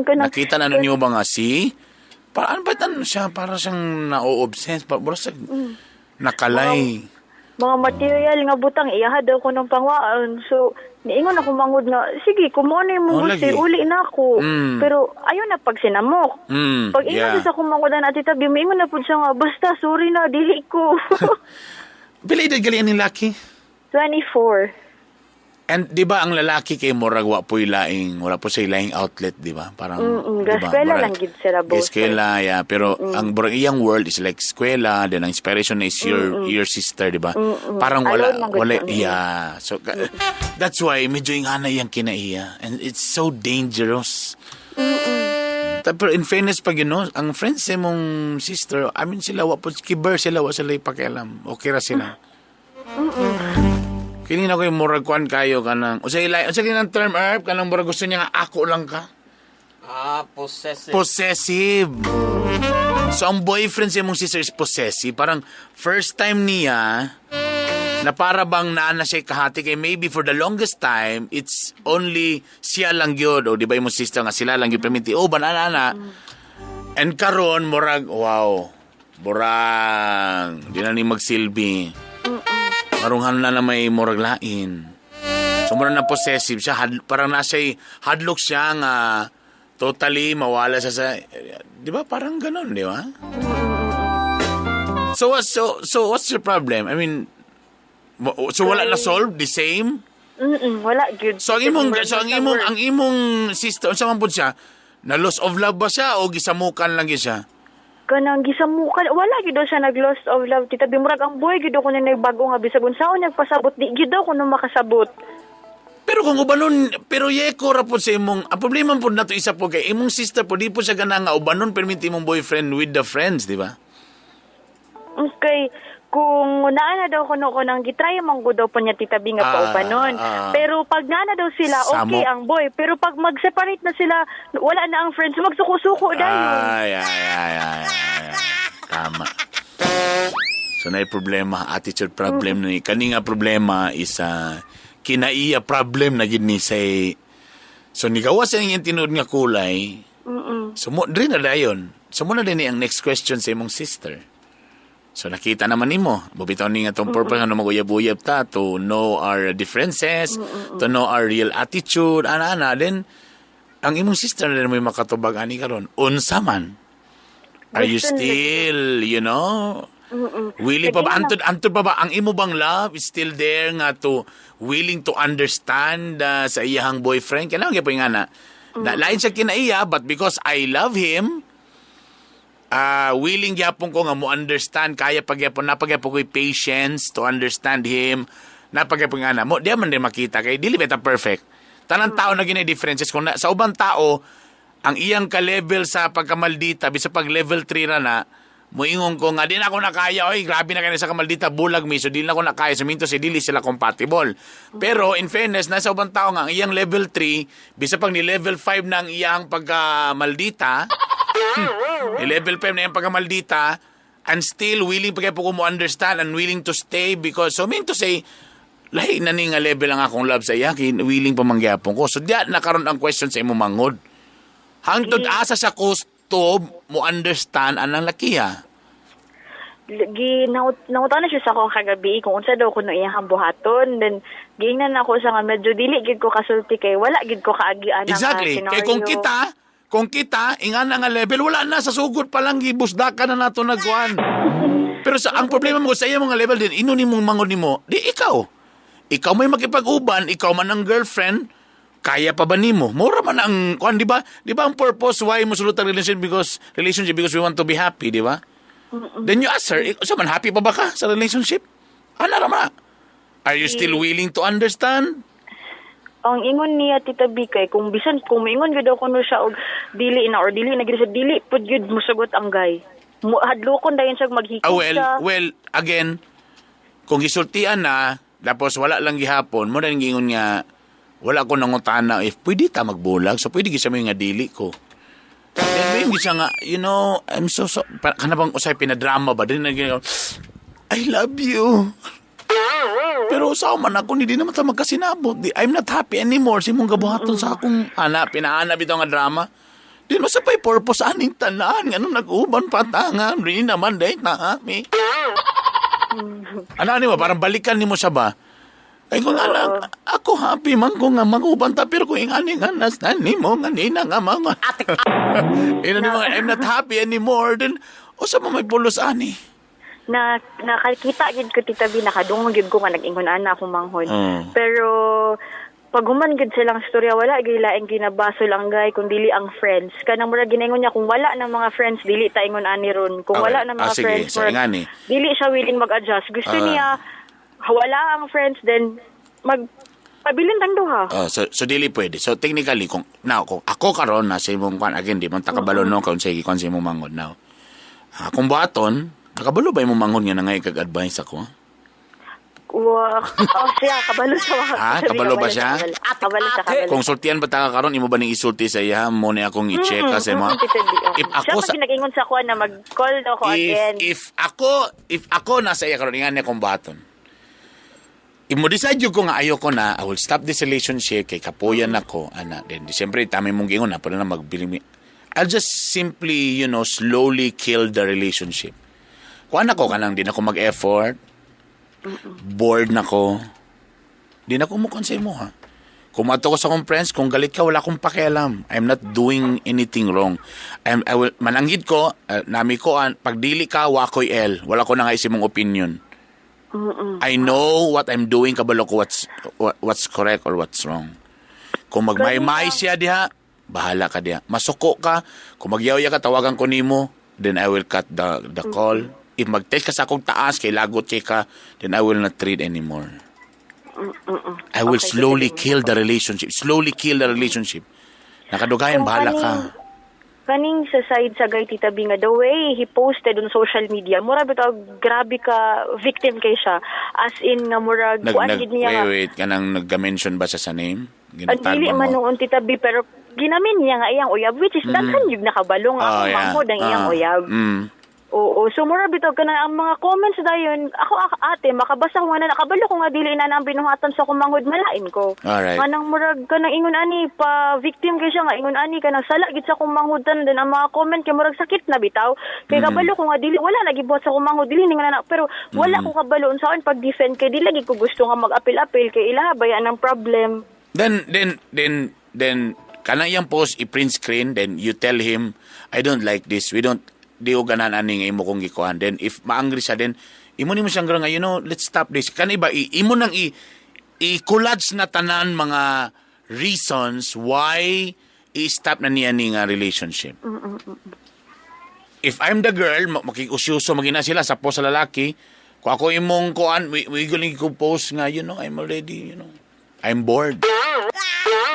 Kanang Nakita na nun niyo ba nga si? Para ano ba tan siya? Para siyang na-obsess. Para siya nakalay. Mga material nga butang iyaha daw ko ng pangwaan. So niingon ako mangod nga sige kung mo na imong Oh, gusto lagi. uli na ako. Pero ayo na pag sinamok. Pag ingon sa akong mangod na Ate Tabi, miingon na pud siya nga basta sorry na dili ko. Pila edad gali ang laki? 24. And di ba ang lalaki kay murag wa po'y laing, wala po siya laing outlet, di ba? Parang, di ba? Eskwela lang gid sila both. Eskwela, yeah. Pero ang murag iyang world is like eskwela, then ang inspiration is your sister, di ba? Parang wala, Alone man gud wala, siya. Yeah. So, that's why medyo ingana iyang kinaiya. And it's so dangerous. Pero in fairness pag you know, ang friends sa imong sister, I mean sila, wa po, kiber sila, wa sila ipakialam. Okay ra sila. Kini na ko yung murag kuan kayo kanang usa ilay unsa kini ang term herb kanang murag gusto niya nga ako lang ka. Ah, possessive. Possessive. So ang boyfriend sa imong sister is possessive. Parang first time niya na para bang naa na siya kahati kay maybe for the longest time it's only siya lang gyud o di ba imong sister nga sila lang gyud perminti oh banana na. And karon murag wow. Murag di na ni magsilbi. Marunghan na na may murag lain. So murag na possessive siya, parang nasa hadlok siya nga totally mawala siya sa, di ba parang ganun, di ba? So what's your problem? I mean, so wala na solve the same? Wala gyud. So ang imong sister, unsa man pud siya? Na loss of love ba siya o gisamukan lang gyud siya? Kanang gisamukan, wala gyud daw siya nag loss of love Tita B. Murag ang boy gyud ko na nagbago nga bisag unsaon nagpasabot di gyud daw kuno makasabot. Pero kung ubanon, pero yeko ra po sa imong, ang problema po nato isa po kay imong sister po di po siya gana nga ubanon permit imong boyfriend with the friends, di ba? Okay, kung naa na daw kuno ko nang gitry man gud daw po niya Tita B nga paubanon. Pero pag naa na daw sila, okay Samok. ang boy. Pero pag mag-separate na sila, wala na ang friends, magsuko-suko dayon. Ay, ay, ay, ay, ay, ay. Tama. So na problema, attitude problem ni kani nga problema is kinaiya problem na gid ni say. So nigawas sa iyang tinuod nga kulay. So mo diri na dayon. So mo na din ang next question sa imong sister. So nakita naman nimo, bitaw ni nga tong purpose nga maguyab-uyab ta to know our differences, to know our real attitude, ana-ana. Then ang imong sister na din mo makatubag ani karon. Unsa man? Are you still, you know, willing pa ba? Antod pa ba? Ang imo bang love is still there nga to willing to understand sa iyahang boyfriend? Kailangan gyud po nga na. Lain siya kinaiya, but because I love him, willing gyapon ko nga mo understand, kaya pagyapon, napagyapon ko'y patience to understand him, napagyapon nga na. Mo, di man din makita, kay dili beta perfect. Tanan tao na ginay differences. Kung na, sa ubang tao, ang iyang ka-level sa pagkamaldita, bisa pag level 3 ra na, muingon ko nga, di na ako nakaya, oy, grabe na kayo sa kamaldita, bulag mi, so di na ako nakaya, so minto si dili sila compatible. Pero, in fairness, nasa ubang tao nga, ang iyang level 3, bisa pag ni level 5 na ang iyang pagkamaldita, ni level 5 na iyang pagkamaldita, and still willing pa kayo po mo understand and willing to stay because, so mean to say, lahi na ni nga level ang akong love sa iya, willing pa mangyapon ko. So diya nakaroon ang question sa imo mangod. Hangtod asa sa gusto mo understand anang lakiya. Gi nangutana siya sa akong kagabi kung unsa daw kuno iyang buhaton, then giingnan ako sa nga medyo dili gid ko kasulti kay wala gid ko kaagi ana Exactly. nga Kay kung kita ingana nga level, wala na sa sugod pa lang gibusdaka na nato nagkuan. Pero sa ang problema mo sa iya mga level din, ino nimong mangod nimo, di ikaw. Ikaw may makipag-uban, ikaw man ang girlfriend, kaya pa ba nimo? Mura man ang kuan, di ba? Di ba ang purpose why mo sulod ang relationship because we want to be happy, di ba? Then you ask her, so man happy pa ba ka sa relationship? Ana ra man. Are you still willing to understand? Ang ingon niya, Tita B, kay kung bisan kung moingon gyud ako kuno siya og dili na or dili na gyud siya, dili pud gyud mosugot ang guy. Mo hadlokon dayon siya maghikog Ah, well, siya. Well, again, kung gisultian na, tapos wala lang gihapon, mo na gingon nga, wala ko nangutana if pwede ta magbulag, so pwede gisa mo yung nga dili ko. Then may siya nga, you know, I'm so, so, kana bang usay pinadrama ba? Din na I love you. Pero usaw man ako, hindi naman ta magkasinabot. Di, I'm not happy anymore. Si mong gabuhaton sa akong ana, pinaana bitaw nga drama. Di mo sa pa'y purpose aning tanan. Ano nag-uban pa ta nga. Di naman, di na, mi. Ano ani mo, parang balikan nimo siya ba? Ay kung anak, ako happy man ko nga mag-uban ta, pero kung ingani nga nas nimo nga nina nga mga. Ina nimo nga, I'm not happy anymore. Then, usa mo may pulos ani. Na nakakita gid ko, Tita B, nakadungog gid ko nga nag-ingon ana akong manghod. Pero pag human gid silang istorya, wala gyud laing ginabasol ang guy kun dili ang friends. Kanang murag ginaingon niya kung wala ng mga friends dili ta ingon ani ron. Kung wala ng mga Ah, sige. friends, So, murag, ingani. dili siya willing mag-adjust. Gusto niya wala ang friends, then mag pabilin tang duha. Oh, so dili pwede. So technically kung now kung ako karon na sa imong kwan again di man takabalo no kung sige kwan sa imong manghod now. Kung buhaton, nakabalo ba imong manghod nga nangay kag advice ako? Wa, oh, siya kabalo siya. Ah, kabalo ba siya? Kabalo siya, kabalo. Kung sultian ba ta ka karon imo ba ning isulti sa iya mo ni akong i-check kasi mo. If ako siya pag nag-ingon sa ako na mag-call daw ko again. If ako nasa iya karon ingani akong buhaton. If mo decide yun ko nga ayoko na, I will stop this relationship kay kapuyan ako, ana. Then siyempre tami mong gingon na pero na magbili. I'll just simply, you know, slowly kill the relationship. Kuan ako kanang di na ako mag-effort. Bored na ko. Di na ko mo sa imo ha. Kung mato ko sa akong friends, kung galit ka, wala akong pakialam. I'm not doing anything wrong. I will, mananggid ko, nami ko, pag dili ka, wakoy L. Wala ko na nga mong opinion. I know what I'm doing, kabalo ko what's correct or what's wrong. Kung magmay-may siya diha, bahala ka diha. Masuko ka, kung magyawya ka, tawagan ko nimo, then I will cut the call. If mag-text ka sa akong taas, kay lagot kay ka, then I will not treat anymore. I will slowly kill the relationship. Slowly kill the relationship. Nakadugayan, bahala ka. Kaning sa side sa guy, Tita B, nga the way he posted on social media, mura bitaw grabe ka victim kay siya. As in nga murag kuan gid niya nga. Wait, kanang nag-mention ba siya sa name? Ang dili man noon, Tita B, pero ginamin niya nga iyang uyab, which is daghan yung nakabalo nga akong manghod ang iyang uyab. Oo, so mura bitaw kana ang mga comments dayon, ako ate makabasa ko nga na nakabalo ko nga dili na ang binuhatan sa akong manghod, malain ko. Alright. Kanang murag kanang ingon ani pa victim kay siya nga ingon ani kanang sala gid sa akong manghudan, then ang mga comment kay murag sakit na bitaw. Kay kabalo ko nga dili wala nagibuhat sa akong manghod dili ni nga na, pero wala ko kabalo unsaon pag-defend kay dili lagi ko gusto nga mag-apil-apil kay ilaha bayan ang problem. Then kanang iyang post i-print screen, then you tell him, I don't like this. We don't di ko ganahan ani nga imo kong gikuhan. Then if maangry siya, then imo nimo siyang nga, you know, let's stop this. Kan iba imo nang i-collage na tanan mga reasons why i-stop na niya ni nga relationship. If I'm the girl, makikusyoso magina sila sa post sa lalaki. Kung ako imong kuan, we galing ko post nga, you know, I'm already, you know, I'm bored.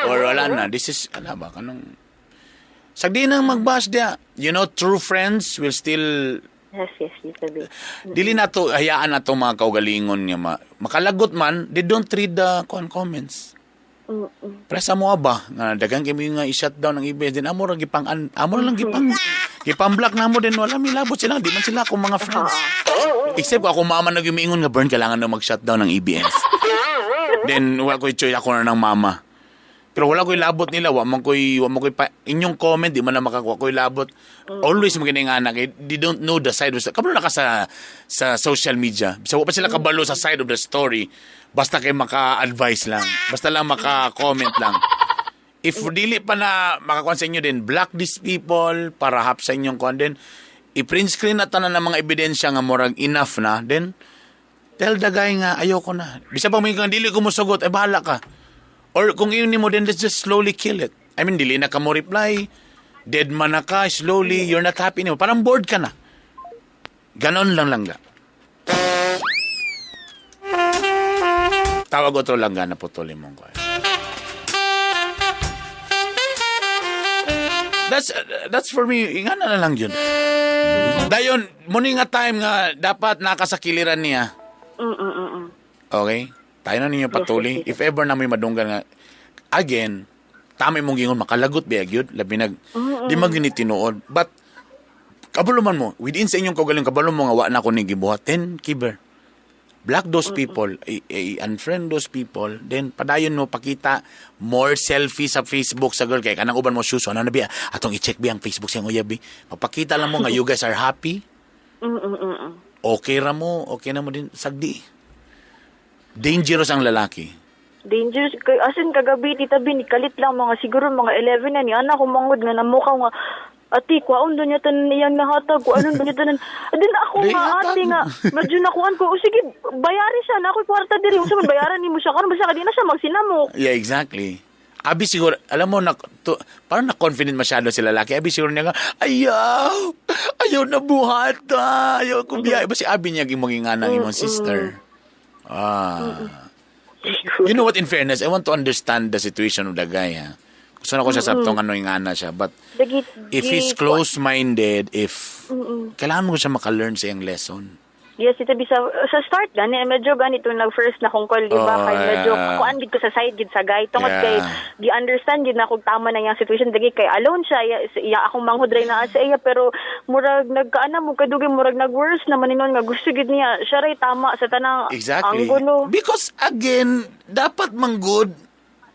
Or wala na. This is, ano ba, kanong, sagdi nang magbash dia. True friends will still Yes, Tita B. Dili na to hayaan na to mga kaugalingon nga makalagot man, they don't read the comments. Presa mo ba nga daghang kami nga i-shutdown ang EBS din amo ra gipang amo ra lang gipang gipang block na mo din, wala milabot sila, di man sila akong mga friends. Except kung ako mama nag-umiingon nga, "Burn, kailangan na mag-shutdown ng EBS." Then wala ko'y choice, ako na ng mama. Pero wala ko'y labot nila, wa man ko'y inyong comment di man na makakuha ko'y labot. Always mo gini nga anak, eh, they don't know the side of the kabalo na ka sa social media. Sa wa pa sila kabalo sa side of the story. Basta kay maka-advise lang. Basta lang maka-comment lang. If dili pa na makakuha sa inyo din, block these people para hap sa inyong kuan, then i-print screen na tanan ng mga ebidensya nga murag enough na, then tell the guy nga ayoko na. Bisa pa mo kang dili ko mosugot, eh bahala ka. Or kung yun mo, then let's just slowly kill it. I mean, dili na ka mo reply, dead man na ka, slowly, you're not happy anymore. Parang bored ka na. Ganon lang langga. Tawag otro langga na putulin mong ko. That's for me, ingana na lang yun. Dayon, muni nga time nga dapat nakasakiliran niya. Okay? Tayo na ninyo patuloy. If ever na may madunggan nga, again, tama mong gingon, makalagot ba gyud, labi nag, di man gini tinuod. But, kabalo man mo, within sa inyong kaugaling, kabalo mo nga wa na ko ni gibuhat, then, kiber. Block those people, unfriend those people, then padayon mo pakita more selfie sa Facebook sa girl kay kanang uban mo shoes, ano na biya atong i-check biya ang Facebook siyang uyab. Mapakita lang mo nga you guys are happy. Okay ra mo, okay na mo din sagdi. Dangerous ang lalaki. Dangerous. Kay asin kagabi, Tita B, kalit lang mga siguro mga 11 na ni anak ko mangod nga namukaw nga ate, kwaon doon niya tanan iyang nahatag, kwaon doon niya tanan. Din ako nga, ate nga, medyo nakuan ko, o sige, bayari siya, na ako'y kwarta diri, unsa man bayaran nimo siya, karon basta ka di na siya magsinamok. Yeah, exactly. Abi siguro, alam mo, parang na-confident masyado si lalaki. Abi siguro niya nga, ayaw, ayaw na buhat, ayaw ko biya. Iba si Abi niya maging nga ng imong sister. Ah. You know what, in fairness, I want to understand the situation of the guy, ha. Gusto na ko siya sabtong ano yung ana siya. But if he's close-minded, if kailangan mo siya maka-learn sa iyang lesson. Yes, ito sa start gani medyo ganito nag first na kong call, di ba? Kay medyo kuan gid ko sa side gid sa guy tungod kay di understand gid na kung tama na iyang situation dagi kay alone siya, iya akong manghud ray naa sa iya, pero murag nagkaana mo kadugay murag nag-worse naman inon nga gusto gid niya siya ray tama sa tanang anggulo. Because again, dapat manggod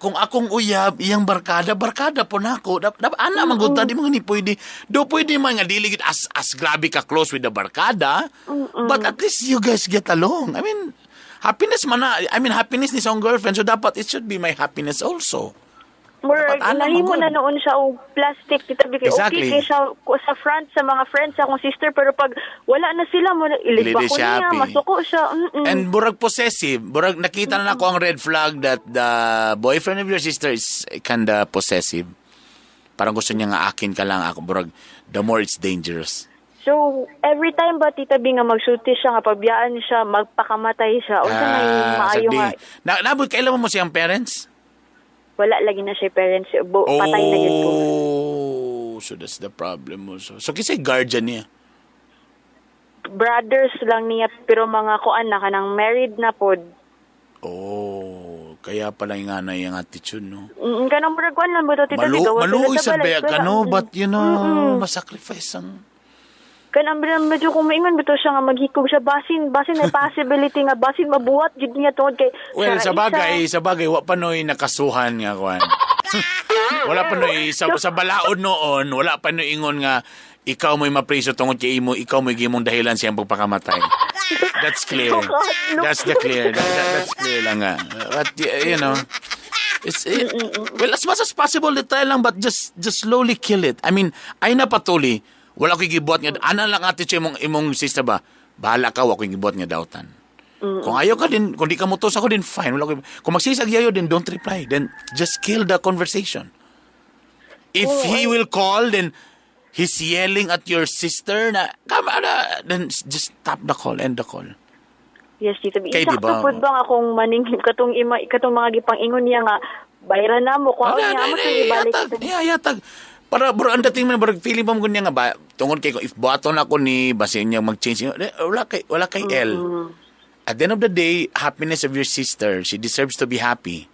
kung akong uyab, iyang barkada, barkada po na ako. Ana, manggod ta, di mo nga ni pwede. Do pwede man nga dili gid as grabe ka close with the barkada, but at least you guys get along. I mean, happiness man na. I mean, happiness ni sa akong girlfriend, so dapat it should be my happiness also. Murag, nahimo na noon siya og plastic, Tita B. Exactly. Okay kay siya sa front sa mga friends sa akong sister, pero pag wala na sila, mo ilig ba ko niya, masuko siya. And murag possessive. Murag nakita na ako ang red flag that the boyfriend of your sister is kinda possessive. Parang gusto niya nga akin ka lang ako. Murag, the more it's dangerous. So, every time ba, Tita B, nga magsulti siya, nga pabiyaan siya, magpakamatay siya, unsa may maayo nga. Nabot, kailan mo siyang parents? Wala lagi na siya parents. Patay na yun po. Oh, so that's the problem also. So, kasi guardian niya? Brothers lang niya, pero mga kuan na, kanang married na po. Oh, kaya pala yung nga na yung attitude, no? Kanang murag kuan lang ba ito, Tita? Maluoy sa baya ka, no? But, you know, masacrifice ang... Kanang medyo kung maingon bitaw siya nga maghikog siya, basin may possibility nga basin mabuhat gid niya tungod kay well, sa bagay wa pa noy nakasuhan nga kuan. Wala pa noy sa balaod noon, wala pa noy ingon nga ikaw mo'y mapriso tungod kay imo, ikaw mo'y gimong dahilan siyang pagpakamatay. That's clear. That's the clear. That's clear lang nga. But you know, it's well, as much as possible try lang, but just slowly kill it. I mean, ay napatuli. Wala ko'y gibuhat nga. Ana lang ate siya imong sister ba? Bahala ka, wala ko'y gibuhat nga dautan. Kung ayaw ka din, kung di ka mutos ako din, fine. Wala ko'y, kung magsisag yayo din, don't reply. Then, just kill the conversation. If he will call, then he's yelling at your sister na, come on, then just stop the call, end the call. Yes, Tita B. Isakto po ba nga kung maning, katong, ima, katong mga gipang-ingon niya nga, Bayran na mo, kuha niya mo sa ibalik. Yeah, yatag. Para bro, ang dating man bro, feeling pa mo niya nga ba tungod kay if buhaton ako ni basin niya mag-change, wala kay L. At the end of the day, happiness of your sister, she deserves to be happy.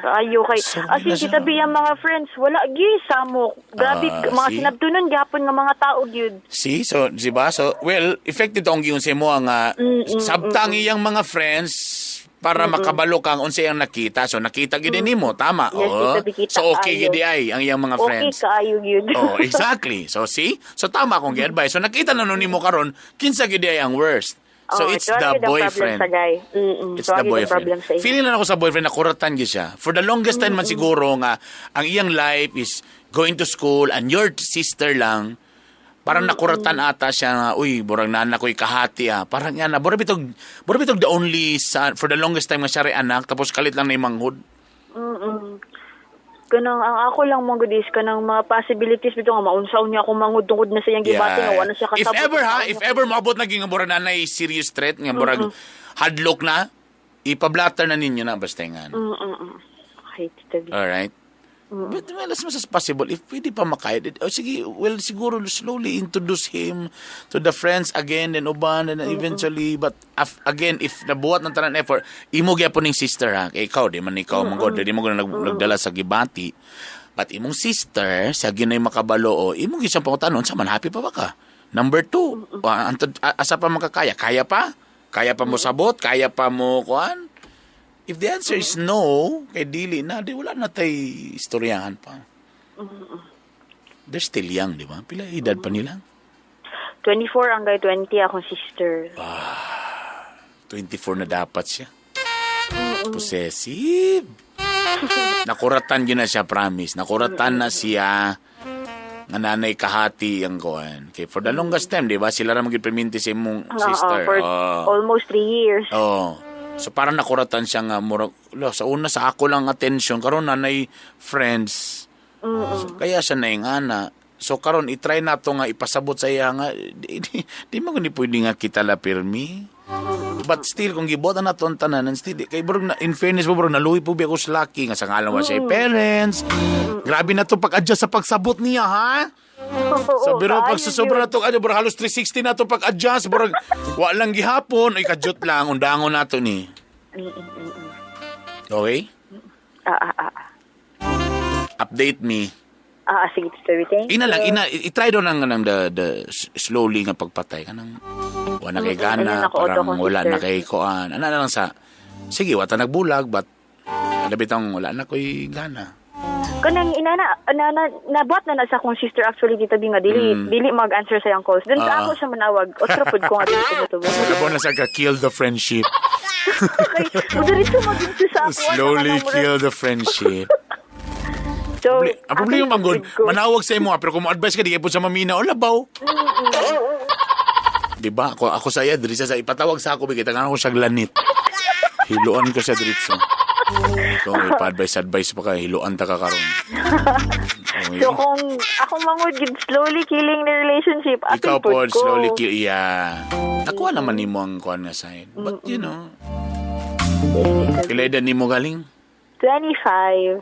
Ayo kay So, as in kita bi ang mga friends, wala gi samok. Grabe mga see? sinabtunon gyapon nga mga tao gyud. See? So, di ba? So, well, effective tong giyon sa imo ang sabtang iyang mga friends para makabalo kang unsay ang nakita. So, nakita gid nimo, tama. Yes, oh. kita, kita So, okay kaayo. gid ay ang iyang mga Okay friends. kaayo gyud. Oh, exactly. So, see? So, tama akong gi-advise. So, nakita na nun nimo karon kinsa gid ay ang worst. So, Oh, it's the boyfriend. Problem sa guy. It's the boyfriend. Problem sa. Feeling lang ako sa boyfriend na kuratan gyud siya. For the longest time man siguro nga ang iyang life is going to school and your sister lang, parang nakuratan ata siya nga, uy, burang nana ko'y kahati ah. Parang yan na, burang bitog the only son, for the longest time nga siya rin anak, tapos kalit lang na yung manghud. Kanang ang ako lang mga is kanang mga possibilities bitaw nga maunsaw niya akong manghud tungod na sa iyang gibati nga wala siya If kasabot. ever ha, if ever maabot naging nga burang nanay serious threat, nga burang hadlock na, ipablatter na ninyo na basta nga. Okay, Tita B. Alright? But well, as much as possible, if pwede pa makaya, oh, sige, well, siguro slowly introduce him to the friends again and uban and eventually, but again, if nabuhat ng tanan effort, imo gyapon ning sister ha, kay ikaw, di man ikaw, mm -mm. Di mo nagdala sa gibati, but imong sister, sa ginay makabalo, o, imong gisang pangutanon, sa man, happy pa ba ka? Number two, asa pa makakaya? Kaya pa? Kaya pa mo sabot? Kaya pa mo, kuan? If the answer is no, kay dili na, di wala na tay istoryahan pa. They're still young, di ba? Pila edad pa nila? 24 ang guy, 20 akong sister. 24 na dapat siya. Possessive. Nakuratan yun na siya, promise. Nakuratan na siya nga nanay kahati ang kuan. Okay, for the longest time, di ba? Sila ra maging perminti sa imong sister. For almost 3 years. Oh. So parang nakuratan siya nga murag sa una sa ako lang attention karon nanay friends. So, kaya siya naingana. So karon i-try nato nga ipasabot sa iya nga di mo gani pwede nga kita la pirmi. But still kung gibuotan nato ang tanan and still kay burog na in fairness mo burog naluhi po bi ako sa laki nga sa ngalan wa siya parents. Grabe na to pag-adjust sa pagsabot niya ha. So pero pag sa sobra na to ano burog halos 360 na to pag-adjust burog wa lang gihapon ay kadyot lang undangon nato ni. Okay? Update me. Sige, Tita B. Thank Ina lang, ina i-try do nang the slowly nga pagpatay kanang wala kay gana, parang wala na kay kuan. Ana na lang sa sige, wata nagbulag but ano bitong wala na koy gana. Kanang inana nabuhat na sa akong sister actually, Tita B, nga dili mag-answer sa iyang calls. Then sa ako siya manawag. Otro pud ko nga dili ko motubag. Wala na sa ka kill the friendship. Okay, mudiretso maging sa ako. Slowly kill the friendship. So, ang problema man gud, manawag sa imo pero kung mo-advise ka di kay pud sa mamina o labaw. Di ba? Ako sa iya diri sa ipatawag sa ako bigay tagaan ko siya lanit. Hiluan ko siya diretso. Kung ipa-advise pa ka, hiluan ta ka karon. Okay. So kung ako mangud gid slowly killing the relationship, ikaw po slowly kill, yeah. Nakuha naman nimo ang kuan nga side. But you know, pila edad nimo galing? 25.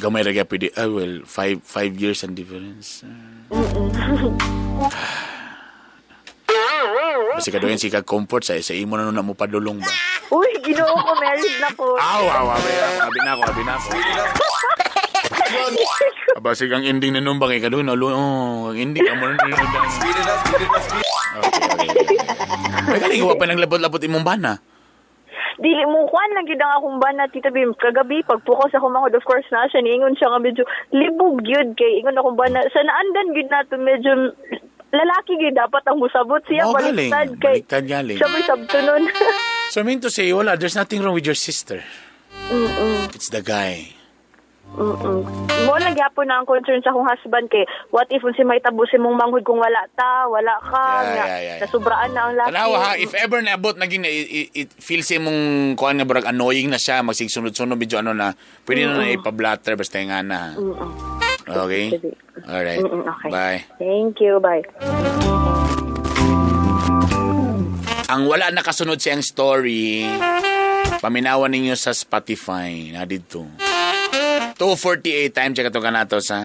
Gamay ra gyud pwede. Well, 5 years and difference. Basta kadoyan si ka comfort sa imo na nun na mo padulong ba? Uy, Ginoo ko, married na ko. Aw, abi na ako. Aba, sige, ang ending na nun ba kay kadoyan? Oh, ang ending. Amo na nun. Okay. May galing, iwa pa naglabot-labot imong bana. Dili mo kuan lang gyud ang akong bana, Tita Bim. Kagabi pagpukaw sa akong manghud, of course na siya niingon siya nga medyo libog gyud kay ingon akong bana sa naandan gyud nato medyo lalaki gyud dapat ang musabot siya. Oh, baliktad kay baliktad galing. Siya may sabtunon. So I mean to say, wala, there's nothing wrong with your sister. It's the guy. Mo lang gyapon na ang concern sa akong husband kay what if unsi may tabo si mong manghud kung wala ta, wala ka, yeah. Nasubraan na ang laki. Tanawa ha, if ever naabot naging it feels imong kuan nga barag annoying na siya, magsig sunod-sunod medyo ano na, pwede na ipa-blatter basta nga na. Okay? Alright. Okay. Bye. Thank you, bye. Ang wala nakasunod siyang story, Paminawan ninyo sa Spotify na dito. 2:48 time check ato kanato sa